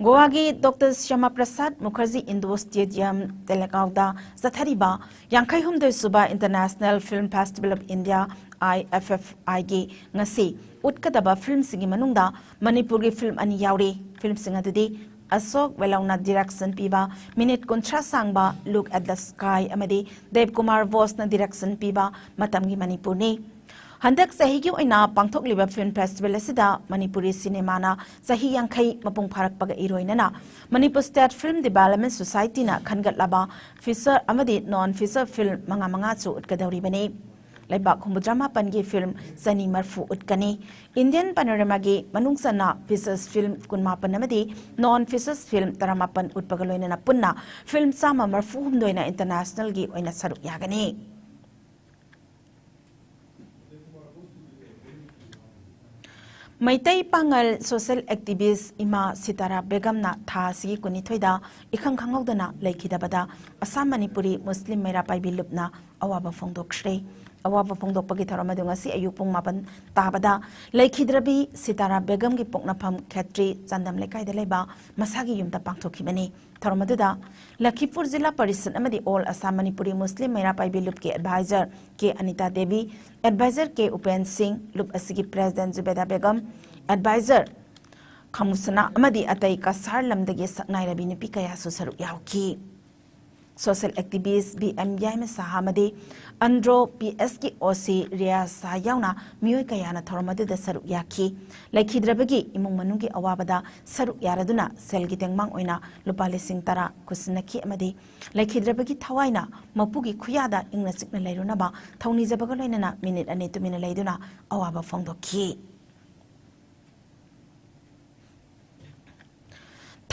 ꯒꯣꯋꯥꯒꯤ Doctor Shyama Prasad Mukherjee Indoor Stadium, ꯇꯦꯂꯦꯒꯥꯎꯗ ꯆꯠꯊꯔꯤꯕ ꯌꯥꯡꯈꯩ ꯍꯨꯝꯗꯣꯏ ꯁꯨꯕ International Film Festival of India, IFFIꯒꯤ ꯉꯁꯤ ꯎꯠꯀꯗꯕ filmꯁꯤꯡꯒꯤ ꯃꯅꯨꯡꯗ ꯃꯅꯤꯄꯨꯔꯒꯤ film ꯑꯅꯤ ꯌꯥꯎꯔꯤ꯫ Filmꯁꯤꯡ ꯑꯗꯨꯗꯤ ꯑꯁꯣꯛ ꯋꯦꯂꯧꯅ direction ꯄꯤꯕ minute ꯀꯨꯟꯊ꯭ꯔꯥ ꯁꯥꯡꯕ Look at the Sky ꯑꯃꯗꯤ ꯗꯦꯕ ꯀꯨꯃꯥꯔ ꯕꯣꯁꯅ direction ꯄꯤꯕ ꯃꯇꯝꯒꯤ ꯃꯅꯤꯄꯨꯔꯅꯤ꯫ ꯍꯟꯗꯛ ꯆꯍꯤꯒꯤ ꯑꯣꯏꯅ ꯄꯥꯡꯊꯣꯛꯂꯤꯕ film festival ꯑꯁꯤꯗ ꯃꯅꯤꯄꯨꯔꯤ ꯁꯤꯅꯦꯃꯥꯅ ꯆꯍꯤ ꯌꯥꯡꯈꯩ ꯃꯄꯨꯡ ꯐꯥꯔꯛꯄꯒ ꯏꯔꯣꯏꯅꯅ Manipur State Film Development Societyꯅ ꯈꯟꯒꯠꯂꯕ feature ꯑꯃꯗꯤ non feature film ꯃꯉꯥ ꯃꯉꯥꯁꯨ ꯎꯠꯀꯗꯧꯔꯤꯕꯅꯤ꯫ ꯂꯩꯕꯥꯛ ꯍꯨꯝꯐꯨꯇꯔꯥ ꯃꯥꯄꯟꯒꯤ film ꯆꯅꯤ ꯃꯔꯤꯐꯨ ꯎꯠꯀꯅꯤ꯫ Indian Panoramaꯒꯤ ꯃꯅꯨꯡ ꯆꯟꯅ features film ꯀꯨꯟꯃꯥꯄꯟ ꯑꯃꯗꯤ non features film ꯇꯔꯥꯃꯥꯄꯟ ꯎꯠꯄꯒ ꯂꯣꯏꯅꯅ ꯄꯨꯟꯅ film ꯆꯥꯝꯃ ꯃꯔꯤꯐꯨ ꯍꯨꯝꯗꯣꯏꯅ internationalꯒꯤ ꯑꯣꯏꯅ ꯁꯔꯨꯛ ꯌꯥꯒꯅꯤ꯫ ꯃꯩꯇꯩ ꯄꯥꯉꯜ social activist ꯏꯃꯥ ꯁꯤꯇꯥꯔꯥ ꯕꯦꯒꯝꯅ ꯊꯥ ꯑꯁꯤꯒꯤ ꯀꯨꯟꯅꯤꯊꯣꯏꯗ ꯏꯈꯪ ꯈꯪꯍꯧꯗꯅ ꯂꯩꯈꯤꯗꯕꯗ ꯑꯁꯥꯝ ꯃꯅꯤꯄꯨꯔꯤ ꯃꯨꯁꯂꯤꯝ ꯃꯩꯔꯥ ꯄꯥꯏꯕꯤ ꯂꯨꯞꯅ ꯑꯋꯥꯕ ꯐꯣꯡꯗꯣꯛꯈ꯭ꯔꯦ꯫ ꯑꯋꯥꯕ ꯐꯣꯡꯗꯣꯛꯄꯒꯤ ꯊꯧꯔꯝ ꯑꯗꯨ ꯉꯁꯤ ꯑꯌꯨꯛ ꯄꯨꯡ ꯃꯥꯄꯟ ꯇꯥꯕꯗ ꯂꯩꯈꯤꯗ꯭ꯔꯕꯤ ꯁꯤꯇꯥꯔꯥ ꯕꯦꯒꯝꯒꯤ ꯄꯣꯛꯅꯐꯝ ꯈꯦꯇ꯭ꯔꯤ ꯆꯥꯟꯗꯝ ꯂꯩꯀꯥꯏꯗ ꯂꯩꯕ ꯃꯁꯥꯒꯤ ꯌꯨꯝꯗ ꯄꯥꯡꯊꯣꯛꯈꯤꯕꯅꯤ꯫ ꯊꯧꯔꯝ ꯑꯗꯨꯗ ꯂꯈꯤꯄꯨꯔ ꯖꯤꯂꯥ ꯄꯔꯤꯁꯠ ꯑꯃꯗꯤ All Assam Manipuri Muslim ꯃꯩꯔꯥ ꯄꯥꯏꯕꯤ ꯂꯨꯞꯀꯤ advisor ꯀꯦ ꯑꯅꯤꯇꯥ ꯗꯦꯕꯤ, advisor ꯀꯦ ꯎꯄꯦꯟ ꯁꯤꯡ, ꯂꯨꯞ ꯑꯁꯤꯒꯤ president ꯖꯨꯕꯦꯗꯥ ꯕꯦꯒꯝ, advisor ꯈꯥꯃꯨꯁꯅꯥ ꯑꯃꯗꯤ ꯑꯇꯩ ꯀꯁꯥꯔ ꯂꯝꯗꯒꯤ ꯁꯛꯅꯥꯏꯔꯕꯤ ꯅꯨꯄꯤ ꯀꯌꯥꯁꯨ ꯁꯔꯨꯛ ꯌꯥꯎꯈꯤ꯫ social activist B M Yaimasa ꯑꯃꯗꯤ ꯑꯟꯗ꯭ꯔꯣ P S ꯀꯤ O C ꯔꯤꯌꯥ ꯁꯥꯍ ꯌꯥꯎꯅ ꯃꯤꯑꯣꯏ ꯀꯌꯥꯅ ꯊꯧꯔꯝ ꯑꯗꯨꯗ ꯁꯔꯨꯛ ꯌꯥꯈꯤ꯫ ꯂꯩꯈꯤꯗ꯭ꯔꯕꯒꯤ ꯏꯃꯨꯡ ꯃꯅꯨꯡꯒꯤ ꯑꯋꯥꯕꯗ ꯁꯔꯨꯛ ꯌꯥꯔꯗꯨꯅ ꯁꯦꯜꯒꯤ ꯇꯦꯡꯃꯥꯡ ꯑꯣꯏꯅ ꯂꯨꯄꯥ ꯂꯤꯁꯤꯡ ꯇꯔꯥ ꯈꯨꯠꯁꯤꯟꯅꯈꯤ ꯑꯃꯗꯤ ꯂꯩꯈꯤꯗ꯭ꯔꯕꯒꯤ ꯊꯋꯥꯏꯅ ꯃꯄꯨꯒꯤ ꯈꯨꯌꯥꯗ ꯏꯪꯅ ꯆꯤꯛꯅ ꯂꯩꯔꯨꯅꯕ ꯊꯧꯅꯤꯖꯕꯒ ꯂꯣꯏꯅꯅ ꯃꯤꯅꯤꯠ ꯑꯅꯤ ꯇꯨꯃꯤꯟꯅ ꯂꯩꯗꯨꯅ ꯑꯋꯥꯕ ꯐꯣꯡꯗꯣꯛꯈꯤ꯫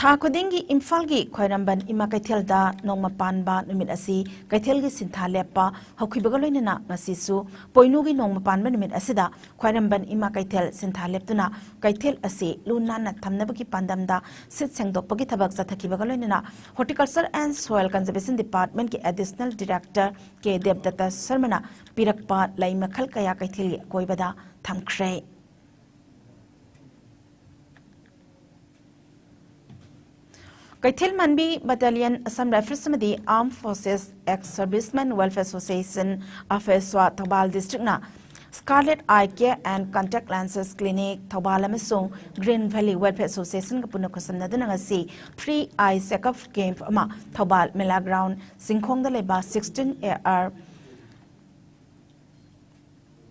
ꯊꯥ ꯈꯨꯗꯤꯡꯒꯤ ꯏꯝꯐꯥꯜꯒꯤ ꯈ꯭ꯋꯥꯏꯔꯝꯕꯟ ꯏꯃꯥ ꯀꯩꯊꯦꯜꯗ ꯅꯣꯡꯃ ꯄꯥꯟꯕ ꯅꯨꯃꯤꯠ ꯑꯁꯤ ꯀꯩꯊꯦꯜꯒꯤ ꯁꯤꯟꯊꯥ ꯂꯦꯞꯄ ꯍꯧꯈꯤꯕꯒ ꯂꯣꯏꯅꯅ ꯉꯁꯤꯁꯨ ꯄꯣꯏꯅꯨꯒꯤ ꯅꯣꯡꯃ ꯄꯥꯟꯕ ꯅꯨꯃꯤꯠ ꯑꯁꯤꯗ ꯈ꯭ꯋꯥꯏꯔꯝꯕꯟ ꯏꯃꯥ ꯀꯩꯊꯦꯜ ꯁꯤꯟꯊꯥ ꯂꯦꯞꯇꯨꯅ ꯀꯩꯊꯦꯜ ꯑꯁꯤ ꯂꯨ ꯅꯥꯟꯅ ꯊꯝꯅꯕꯒꯤ ꯄꯥꯟꯗꯝꯗ ꯁꯤꯠ ꯁꯦꯡꯗꯣꯛꯄꯒꯤ ꯊꯕꯛ ꯆꯠꯊꯈꯤꯕꯒ ꯂꯣꯏꯅꯅ Horticulture and Soil Conservation Department ꯀꯤ Additional Director ꯀꯦ ꯗꯦꯕꯗꯠꯇ ꯁꯔꯃꯅ ꯄꯤꯔꯛꯄ ꯂꯩ ꯃꯈꯜ ꯀꯌꯥ ꯀꯩꯊꯦꯜꯒꯤ ꯑꯀꯣꯏꯕꯗ ꯊꯝꯈ꯭ꯔꯦ꯫ ꯀꯩꯊꯦꯜ ꯃꯥꯟꯕꯤ Battalion, Assam Rifles ꯑꯃꯗꯤ Armed Forces Ex Servicemen Welfare Association, AFESWA, Thoubal district ꯅ Scarlet Eye Care and Contact Lenses Clinic, Thoubal ꯑꯃꯁꯨꯡ Green Valley Welfare Association ꯒ ꯄꯨꯟꯅ ꯈꯨꯠꯁꯝꯅꯗꯨꯅ ꯉꯁꯤ free eye checkup camp ꯑꯃ ꯊꯧꯕꯥꯜ ꯃꯦꯂꯥ ground ꯆꯤꯡꯈꯣꯡꯗ ꯂꯩꯕ sixteen A R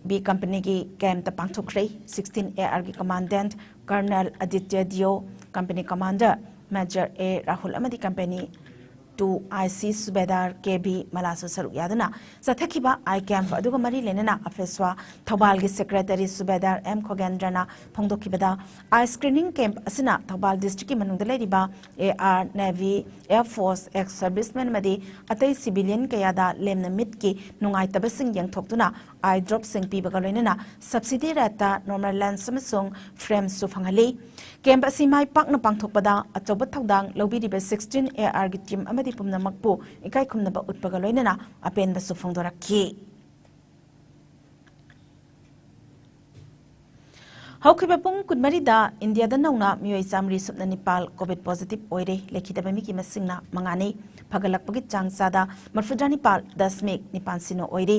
B company ꯒꯤ camp ꯇ ꯄꯥꯡꯊꯣꯛꯈ꯭ꯔꯦ꯫ Sixteen A R ꯒꯤ Commandant Colonel Aditya Deo, Company Commander Major A Rahul ꯑꯃꯗꯤ Company two I C Subedar K B ꯃꯂꯥꯁꯨ ꯁꯔꯨꯛ ꯌꯥꯗꯨꯅ ꯆꯠꯊꯈꯤꯕ eye camp ꯑꯗꯨꯒ ꯃꯔꯤ ꯂꯩꯅꯅ AFESWA ꯊꯧꯕꯥꯜꯒꯤ Secretary Subedar M ꯈꯣꯒꯦꯟꯗ꯭ꯔꯅ ꯐꯣꯡꯗꯣꯛꯈꯤꯕꯗ, eye screening camp ꯑꯁꯤꯅ ꯊꯧꯕꯥꯜ district ꯀꯤ ꯃꯅꯨꯡꯗ ꯂꯩꯔꯤꯕ A R, Navy, Air Force, Ex Servicemen ꯑꯃꯗꯤ ꯑꯇꯩ civilian ꯀꯌꯥꯗ ꯂꯦꯝꯅ ꯃꯤꯠꯀꯤ ꯅꯨꯡꯉꯥꯏꯇꯕꯁꯤꯡ ꯌꯦꯡꯊꯣꯛꯇꯨꯅ eye drop ꯁꯤꯡ ꯄꯤꯕꯒ ꯂꯣꯏꯅꯅ subsidy rate ꯇ normal lens ꯑꯃꯁꯨꯡ frames ꯁꯨ ꯐꯪꯍꯜꯂꯤ꯫ Camp ꯑꯁꯤ ꯃꯥꯏ ꯄꯥꯛꯅ ꯄꯥꯡꯊꯣꯛꯄꯗ ꯑꯆꯧꯕ ꯊꯧꯗꯥꯡ ꯂꯧꯕꯤꯔꯤꯕ sixteen A R ꯒꯤ team ꯑꯃꯗꯤ ꯄꯨꯝꯅꯃꯛꯄꯨ ꯏꯀꯥꯏ ꯈꯨꯝꯅꯕ ꯎꯠꯄꯒ ꯂꯣꯏꯅꯅ ꯑꯄꯦꯟꯕꯁꯨ ꯐꯣꯡꯗꯣꯔꯛꯈꯤ꯫ ꯍꯧꯈꯤꯕ ꯄꯨꯡ ꯀꯨꯟꯃꯔꯤꯗ ꯏꯟꯗꯤꯌꯥꯗ ꯅꯧꯅ ꯃꯤꯑꯣꯏ ꯆꯥꯃꯔꯤ ꯁꯨꯞꯅ ꯅꯤꯄꯥꯜ COVID positive ꯑꯣꯏꯔꯦ꯫ ꯂꯩꯈꯤꯗꯕ ꯃꯤꯒꯤ ꯃꯁꯤꯡꯅ ꯃꯉꯥꯅꯤ꯫ ꯐꯒꯠꯂꯛꯄꯒꯤ ꯆꯥꯡ ꯆꯥꯗ ꯃꯔꯐꯨꯇꯔꯥ ꯅꯤꯄꯥꯜ ꯗꯁꯃꯤꯛ ꯅꯤꯄꯥꯜ ꯁꯤꯅꯣ ꯑꯣꯏꯔꯤ꯫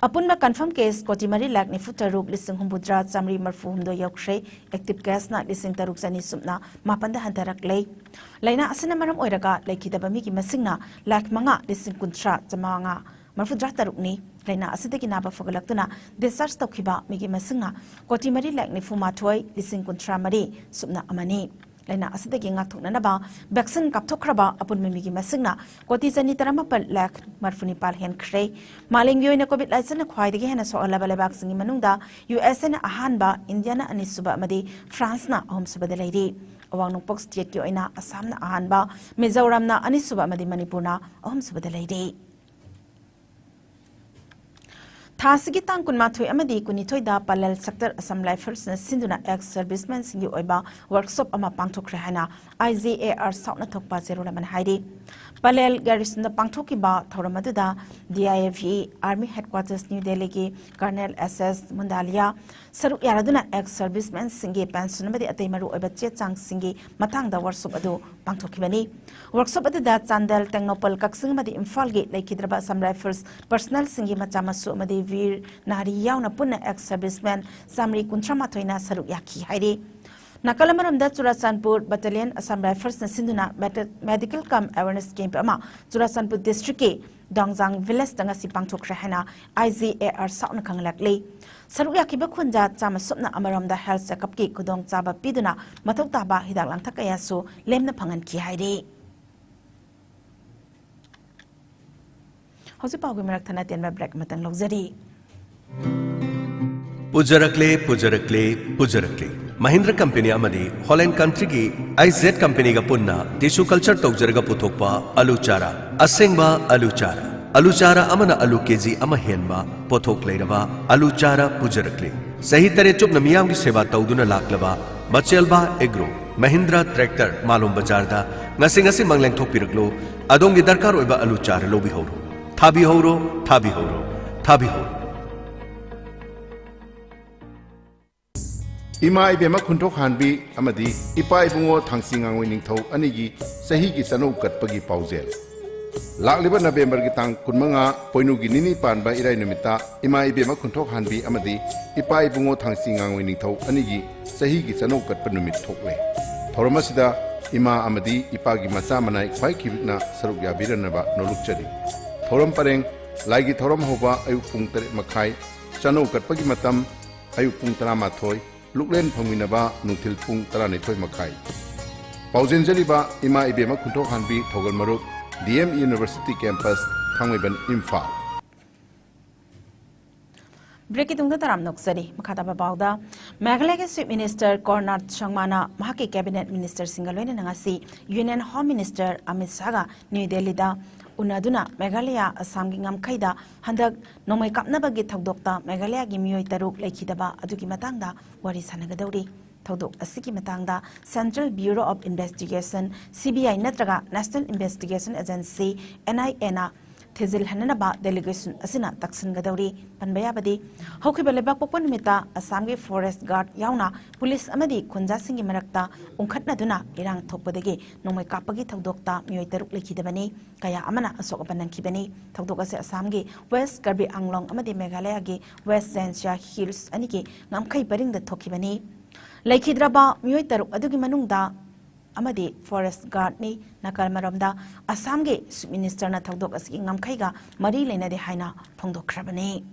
ꯑꯄꯨꯟꯕ confirm case ꯀꯣꯇꯤ ꯃꯔꯤ ꯂꯥꯈ ꯅꯤꯐꯨ ꯇꯔꯨꯛ ꯂꯤꯁꯤꯡ ꯍꯨꯝꯐꯨꯇꯔꯥ ꯆꯥꯃꯔꯤ ꯃꯔꯤꯐꯨ ꯍꯨꯝꯗꯣꯏ ꯌꯧꯈ꯭ꯔꯦ꯫ Active caseꯅ ꯂꯤꯁꯤꯡ ꯇꯔꯨꯛ ꯆꯅꯤ ꯁꯨꯞꯅ ꯃꯥꯄꯟꯗ ꯍꯟꯊꯔꯛꯂꯦ꯫ ꯂꯥꯏꯅꯥ ꯑꯁꯤꯅ ꯃꯔꯝ ꯑꯣꯏꯔꯒ ꯂꯩꯈꯤꯗꯕ ꯃꯤꯒꯤ ꯃꯁꯤꯡꯅ ꯂꯥꯈ ꯃꯉꯥ ꯂꯤꯁꯤꯡ ꯀꯨꯟꯊ꯭ꯔꯥ ꯆꯥꯃꯉꯥ ꯃꯔꯤꯐꯨꯇꯔꯥ ꯇꯔꯨꯛꯅꯤ꯫ ꯂꯥꯏꯅꯥ ꯑꯁꯤꯗꯒꯤ ꯅꯥꯕ ꯐꯒꯠꯂꯛꯇꯨꯅ discharge ꯇꯧꯈꯤꯕ ꯃꯤꯒꯤ ꯃꯁꯤꯡꯅ ꯀꯣꯇꯤ ꯃꯔꯤ ꯂꯥꯈ ꯅꯤꯐꯨ ꯃꯥꯊꯣꯏ ꯂꯤꯁꯤꯡ ꯀꯨꯟꯊ꯭ꯔꯥ ꯃꯔꯤ ꯁꯨꯞꯅ ꯑꯃꯅꯤ꯫ ꯂꯥꯏꯅꯥ ꯑꯁꯤꯗꯒꯤ ꯉꯥꯛꯊꯣꯛꯅꯅꯕ vaccine ꯀꯥꯞꯊꯣꯛꯈ꯭ꯔꯕ ꯑꯄꯨꯟꯕ ꯃꯤꯒꯤ ꯃꯁꯤꯡꯅ ꯀꯣꯇꯤ ꯆꯅꯤ ꯇꯔꯥꯃꯥꯄꯜ ꯂꯥꯈ ꯃꯔꯤꯐꯨ ꯅꯤꯄꯥꯜ ꯍꯦꯟꯈ꯭ꯔꯦ꯫ ꯃꯥꯂꯦꯝꯒꯤ ꯑꯣꯏꯅ COVID ꯂꯥꯏꯆꯠꯅ ꯈ꯭ꯋꯥꯏꯗꯒꯤ ꯍꯦꯟꯅ ꯁꯣꯛꯍꯜꯂꯕ ꯂꯩꯕꯥꯛꯁꯤꯡꯒꯤ ꯃꯅꯨꯡꯗ USAꯅ ꯑꯍꯥꯟꯕ, ꯏꯟꯗꯤꯌꯥꯅ ꯑꯅꯤꯁꯨꯕ ꯑꯃꯗꯤ ꯐ꯭ꯔꯥꯟꯁꯅ ꯑꯍꯨꯝꯁꯨꯕꯗ ꯂꯩꯔꯤ꯫ ꯑꯋꯥꯡ ꯅꯣꯡꯄꯣꯛ stateꯀꯤ ꯑꯣꯏꯅ ꯑꯁꯥꯝꯅ ꯑꯍꯥꯟꯕ, ꯃꯤꯖꯣꯔꯥꯝꯅ ꯑꯅꯤꯁꯨꯕ ꯑꯃꯗꯤ ꯃꯅꯤꯄꯨꯔꯅ ꯑꯍꯨꯝꯁꯨꯕꯗ ꯂꯩꯔꯤ꯫ ꯊꯥ ꯑꯁꯤꯒꯤ ꯇꯥꯡ ꯀꯨꯟꯃꯥꯊꯣꯏ ꯑꯃꯗꯤ ꯀꯨꯟꯅꯤꯊꯣꯏꯗ ꯄꯂꯦꯜ Sector Assam Riflesꯅ ꯁꯤꯟꯗꯨꯅ ex servicemenꯁꯤꯡꯒꯤ ꯑꯣꯏꯕ workshop ꯑꯃ ꯄꯥꯡꯊꯣꯛꯈ꯭ꯔꯦ ꯍꯥꯏꯅ IGAR Southꯅ ꯊꯣꯛꯄ ꯆꯦꯔꯣꯜ ꯑꯃꯅ ꯍꯥꯏꯔꯤ꯫ ꯄꯂꯦꯜ garrisonꯗ ꯄꯥꯡꯊꯣꯛꯈꯤꯕ ꯊꯧꯔꯝ ꯑꯗꯨꯗ DIFE, Army Headquarters New Delhiꯒꯤ Colonel S S Mundalia ꯁꯔꯨꯛ ꯌꯥꯔꯗꯨꯅ ex servicemenꯁꯤꯡꯒꯤ pension ꯑꯃꯗꯤ ꯑꯇꯩ ꯃꯔꯨꯑꯣꯏꯕ ꯆꯦ ꯆꯥꯡꯁꯤꯡꯒꯤ ꯃꯇꯥꯡꯗ workshop ꯑꯗꯨ ꯄꯥꯡꯊꯣꯛꯈꯤꯕꯅꯤ꯫ Workshop ꯑꯗꯨꯗ ꯆꯥꯟꯗꯦꯜ, ꯇꯦꯡꯅꯧꯄꯜ, ꯀꯛꯆꯤꯡ ꯑꯃꯗꯤ ꯏꯝꯐꯥꯜꯒꯤ ꯂꯩꯈꯤꯗ꯭ꯔꯕ Assam Rifles personnelꯁꯤꯡꯒꯤ ꯃꯆꯥ ꯃꯁꯨ ꯑꯃꯗꯤ ꯚꯤꯔ ꯅꯥꯔꯤ ꯌꯥꯎꯅ ꯄꯨꯟꯅ ex servicemen ꯆꯥꯃꯔꯤ ꯀꯨꯟꯊ꯭ꯔꯥ ꯃꯥꯊꯣꯏꯅ ꯁꯔꯨꯛ ꯌꯥꯈꯤ ꯍꯥꯏꯔꯤ꯫ ꯅꯥꯀꯜ ꯑꯃꯔꯣꯝꯗ ꯆꯨꯔꯥꯆꯥꯟꯄꯨꯔ Battalion Assam Riflesꯅ ꯁꯤꯟꯗꯨꯅ medi-, medical cum awareness camp ꯑꯃ ꯆꯨꯔꯥꯆꯥꯟꯄꯨꯔ districtꯀꯤ ꯗꯣꯡꯖꯥꯡ villageꯇ ꯉꯁꯤ ꯄꯥꯡꯊꯣꯛꯈ꯭ꯔꯦ ꯍꯥꯏꯅ IGAR Southꯅ ꯈꯪꯍꯜꯂꯛꯂꯤ꯫ ꯁꯔꯨꯛ ꯌꯥꯈꯤꯕ ꯈꯨꯟꯖꯥ ꯆꯥꯝꯃ ꯁꯨꯞꯅ ꯑꯃꯔꯣꯝꯗ health checkupꯀꯤ ꯈꯨꯗꯣꯡꯆꯥꯕ ꯄꯤꯗꯨꯅ ꯃꯊꯧ ꯇꯥꯕ ꯍꯤꯗꯥꯛ ꯂꯥꯡꯊꯛ ꯀꯌꯥꯁꯨ ꯂꯦꯝꯅ ꯐꯪꯍꯟꯈꯤ ꯍꯥꯏꯔꯤ꯫ ꯍꯧꯖꯤꯛ ꯄꯥꯎꯒꯤ ꯃꯔꯛ ꯊꯠꯅ ꯇꯦꯟꯕ break ꯑꯃꯇꯪ ꯂꯧꯖꯔꯤ꯫ ꯄꯨꯖꯔꯛꯂꯦ, ꯄꯨꯖꯔꯛꯂꯦ, ꯄꯨꯖꯔꯛꯂꯦ꯫ Mahindra company ꯑꯃꯗꯤ Holland countryꯒꯤ IZ companyꯒ ꯄꯨꯟꯅ tissue culture ꯇꯧꯖꯔꯒ ꯄꯨꯊꯣꯛꯄ ꯑꯂꯨ ꯆꯥꯔꯥ, ꯑꯁꯦꯡꯕ ꯑꯂꯨ ꯆꯥꯔꯥ꯫ ꯑꯂꯨ ꯆꯥꯔꯥ ꯑꯃꯅ ꯑꯂꯨ KG ꯑꯃ ꯍꯦꯟꯕ ꯄꯣꯠꯊꯣꯛ ꯂꯩꯔꯕ ꯑꯂꯨ ꯆꯥꯔꯥ ꯄꯨꯖꯔꯛꯂꯦ꯫ ꯆꯍꯤ ꯇꯔꯦꯠ ꯆꯨꯞꯅ ꯃꯤꯌꯥꯝꯒꯤ ꯁꯦꯕꯥ ꯇꯧꯗꯨꯅ ꯂꯥꯛꯂꯕ ꯃꯆꯦꯜꯕꯥ Agro, Mahindra tractor, ꯃꯥꯂꯣꯝ ꯕꯖꯥꯔꯗ ꯉꯁꯤ ꯉꯁꯤꯃꯛ ꯂꯦꯡꯊꯣꯛꯄꯤꯔꯛꯂꯣ꯫ ꯑꯗꯣꯝꯒꯤ ꯗꯔꯀꯥꯔ ꯑꯣꯏꯕ ꯑꯂꯨ ꯆꯥꯔꯥ ꯂꯧꯕꯤꯍꯧꯔꯣ꯫ ꯊꯥꯕꯤꯍꯧꯔꯣ, ꯊꯥꯕꯤꯍꯧꯔꯣ, ꯊꯥꯕꯤꯍꯧꯔꯣ꯫ ꯏꯃꯥ ꯏꯕꯦꯝꯃ ꯈꯨꯟꯊꯣꯛ ꯍꯥꯟꯕꯤ ꯑꯃꯗꯤ ꯏꯄꯥ ꯏꯕꯨꯡꯉꯣ ꯊꯥꯡꯆꯤ ꯉꯥꯡꯉꯣꯏ ꯅꯤꯡꯊꯧ ꯑꯅꯤꯒꯤ ꯆꯍꯤꯒꯤ ꯆꯥꯅꯧ ꯀꯠꯄꯒꯤ ꯄꯥꯎꯖꯦꯜ꯫ ꯂꯥꯛꯂꯤꯕ ꯅꯕꯦꯝꯕꯔꯒꯤ ꯇꯥꯡ ꯀꯨꯟꯃꯉꯥ, ꯄꯣꯏꯅꯨꯒꯤ ꯅꯤꯅꯤ ꯄꯥꯟꯕ ꯏꯔꯥꯏ ꯅꯨꯃꯤꯠꯇ ꯏꯃꯥ ꯏꯕꯦꯝꯃ ꯈꯨꯟꯊꯣꯛꯍꯥꯟꯕꯤ ꯑꯃꯗꯤ ꯏꯄꯥ ꯏꯕꯨꯡꯉꯣ ꯊꯥꯡꯆꯤ ꯉꯥꯡꯉꯣꯏ ꯅꯤꯡꯊꯧ ꯑꯅꯤꯒꯤ ꯆꯍꯤꯒꯤ ꯆꯥꯅꯧ ꯀꯠꯄ ꯅꯨꯃꯤꯠ ꯊꯣꯛꯂꯦ꯫ ꯊꯧꯔꯝ ꯑꯁꯤꯗ ꯏꯃꯥ ꯑꯃꯗꯤ ꯏꯄꯥꯒꯤ ꯃꯆꯥ ꯃꯅꯥꯏ ꯈ꯭ꯋꯥꯏ ꯈꯤꯕꯤꯛꯅ ꯁꯔꯨꯛ ꯌꯥꯕꯤꯔꯅꯕ ꯅꯣꯂꯨꯛꯆꯔꯤ꯫ ꯊꯧꯔꯝ ꯄꯔꯦꯡ: ꯂꯥꯏꯒꯤ ꯊꯧꯔꯝ ꯍꯧꯕ ꯑꯌꯨꯛ ꯄꯨꯡ ꯇꯔꯦꯠ ꯃꯈꯥꯏ, ꯆꯥꯅꯧ ꯀꯠꯄꯒꯤ ꯃꯇꯝ ꯑꯌꯨꯛ ꯄꯨꯡ ꯇꯔꯥꯃꯥꯊꯣꯏ, ꯂꯨꯛꯂꯦꯟ ꯐꯪꯃꯤꯟꯅꯕ ꯅꯨꯡꯊꯤꯜ ꯄꯨꯡ ꯇꯔꯥꯅꯤꯊꯣꯏ ꯃꯈꯥꯏ꯫ ꯄꯥꯎꯖꯦꯟꯖꯔꯤꯕ ꯏꯃꯥ ꯏꯕꯦꯝꯃ ꯈꯨꯟꯊꯣꯛꯍꯥꯟꯕꯤ ꯊꯧꯒꯜ ꯃꯔꯨꯞ, ꯗꯤ ꯑꯦꯝ ꯌꯨꯅꯤꯚꯔꯁꯤꯇꯤ ꯀꯦꯝꯄꯁ, ꯊꯥꯡꯃꯩꯕꯟ, ꯏꯝꯐꯥꯜ꯫ ꯕ꯭ꯔꯦꯛꯀꯤ ꯇꯨꯡꯗ ꯇꯔꯥꯝꯅ ꯑꯣꯛꯆꯔꯤ꯫ ꯃꯈꯥ ꯇꯥꯕ ꯄꯥꯎꯗ, ꯃꯦꯘꯥꯂꯌꯒꯤ ꯆꯤꯐ ꯃꯤꯅꯤꯁꯇꯔ ꯀꯣꯔꯅꯥꯠ ꯁꯪꯃꯥꯅ ꯃꯍꯥꯛꯀꯤ ꯀꯦꯕꯤꯅꯦꯠ ꯃꯤꯅꯤꯁꯇꯔꯁꯤꯡꯒ ꯂꯣꯏꯅꯅ ꯉꯁꯤ ꯌꯨꯅꯤꯌꯟ ꯍꯣꯝ ꯃꯤꯅꯤꯁꯇꯔ ꯑꯃꯤꯠ ꯁꯥꯍꯒ ꯅ꯭ꯌꯨ ꯗꯦꯜꯂꯤꯗ ꯎꯅꯗꯨꯅ ꯃꯦꯘꯥꯂꯌꯥ ꯑꯁꯥꯝꯒꯤ ꯉꯝꯈꯩꯗ ꯍꯟꯗꯛ ꯅꯣꯡꯃꯩ ꯀꯥꯞꯅꯕꯒꯤ ꯊꯧꯗꯣꯛꯇ ꯃꯦꯘꯥꯂꯌꯥꯒꯤ ꯃꯤꯑꯣꯏ ꯇꯔꯨꯛ ꯂꯩꯈꯤꯗꯕ ꯑꯗꯨꯒꯤ ꯃꯇꯥꯡꯗ ꯋꯥꯔꯤ ꯁꯥꯟꯅꯒꯗꯧꯔꯤ꯫ ꯊꯧꯗꯣꯛ ꯑꯁꯤꯒꯤ ꯃꯇꯥꯡꯗ Central Bureau of Investigation, C B I, ꯅꯠꯇ꯭ꯔꯒ National Investigation Agency, N I ꯑꯦꯅ ꯊꯤꯖꯤꯜꯍꯟꯅꯅꯕ ꯗꯦꯂꯤꯒꯦꯁꯟ ꯑꯁꯤꯅ ꯇꯛꯁꯤꯟꯒꯗꯧꯔꯤ꯫ ꯄꯟꯕ ꯌꯥꯕꯗꯤ, ꯍꯧꯈꯤꯕ ꯂꯩꯕꯥꯛꯄꯣꯛꯄ ꯅꯨꯃꯤꯠꯇ ꯑꯁꯥꯝꯒꯤ ꯐꯣꯔꯦꯁ ꯒꯥꯔꯗ ꯌꯥꯎꯅ ꯄꯨꯂꯤꯁ ꯑꯃꯗꯤ ꯈꯨꯟꯖꯥꯁꯤꯡꯒꯤ ꯃꯔꯛꯇ ꯎꯪꯈꯠꯅꯗꯨꯅ ꯏꯔꯥꯡ ꯊꯣꯛꯄꯗꯒꯤ ꯅꯣꯡꯃꯩ ꯀꯥꯞꯄꯒꯤ ꯊꯧꯗꯣꯛꯇ ꯃꯤꯑꯣꯏ ꯇꯔꯨꯛ ꯂꯩꯈꯤꯗꯕꯅꯤ꯫ ꯀꯌꯥ ꯑꯃꯅ ꯑꯁꯣꯛ ꯑꯄꯟ ꯅꯪꯈꯤꯕꯅꯤ꯫ ꯊꯧꯗꯣꯛ ꯑꯁꯤ ꯑꯁꯥꯝꯒꯤ ꯋꯦꯁ ꯀꯥꯔꯕꯤ ꯑꯪꯂꯣꯡ ꯑꯃꯗꯤ ꯃꯦꯘꯥꯂꯌꯥꯒꯤ ꯋꯦꯁ ꯖꯥꯏꯟꯇꯤꯌꯥ ꯍꯤꯜꯁ ꯑꯅꯤꯒꯤ ꯉꯝꯈꯩ ꯄꯔꯤꯡꯗ ꯊꯣꯛꯈꯤꯕꯅꯤ꯫ ꯂꯩꯈꯤꯗ꯭ꯔꯕ ꯃꯤꯑꯣꯏ ꯇꯔꯨꯛ ꯑꯗꯨꯒꯤ ꯃꯅꯨꯡꯗ ꯑꯃꯗꯤ ꯐꯣꯔꯦꯁ ꯒꯥꯔꯗꯅꯤ꯫ ꯅꯥꯀꯜ ꯑꯃꯔꯣꯝꯗ, ꯑꯁꯥꯝꯒꯤ ꯆꯤꯐ ꯃꯤꯅꯤꯁꯇꯔꯅ ꯊꯧꯗꯣꯛ ꯑꯁꯤꯒꯤ ꯉꯝꯈꯩꯒ ꯃꯔꯤ ꯂꯩꯅꯗꯦ ꯍꯥꯏꯅ ꯐꯣꯡꯗꯣꯛꯈ꯭ꯔꯕꯅꯤ꯫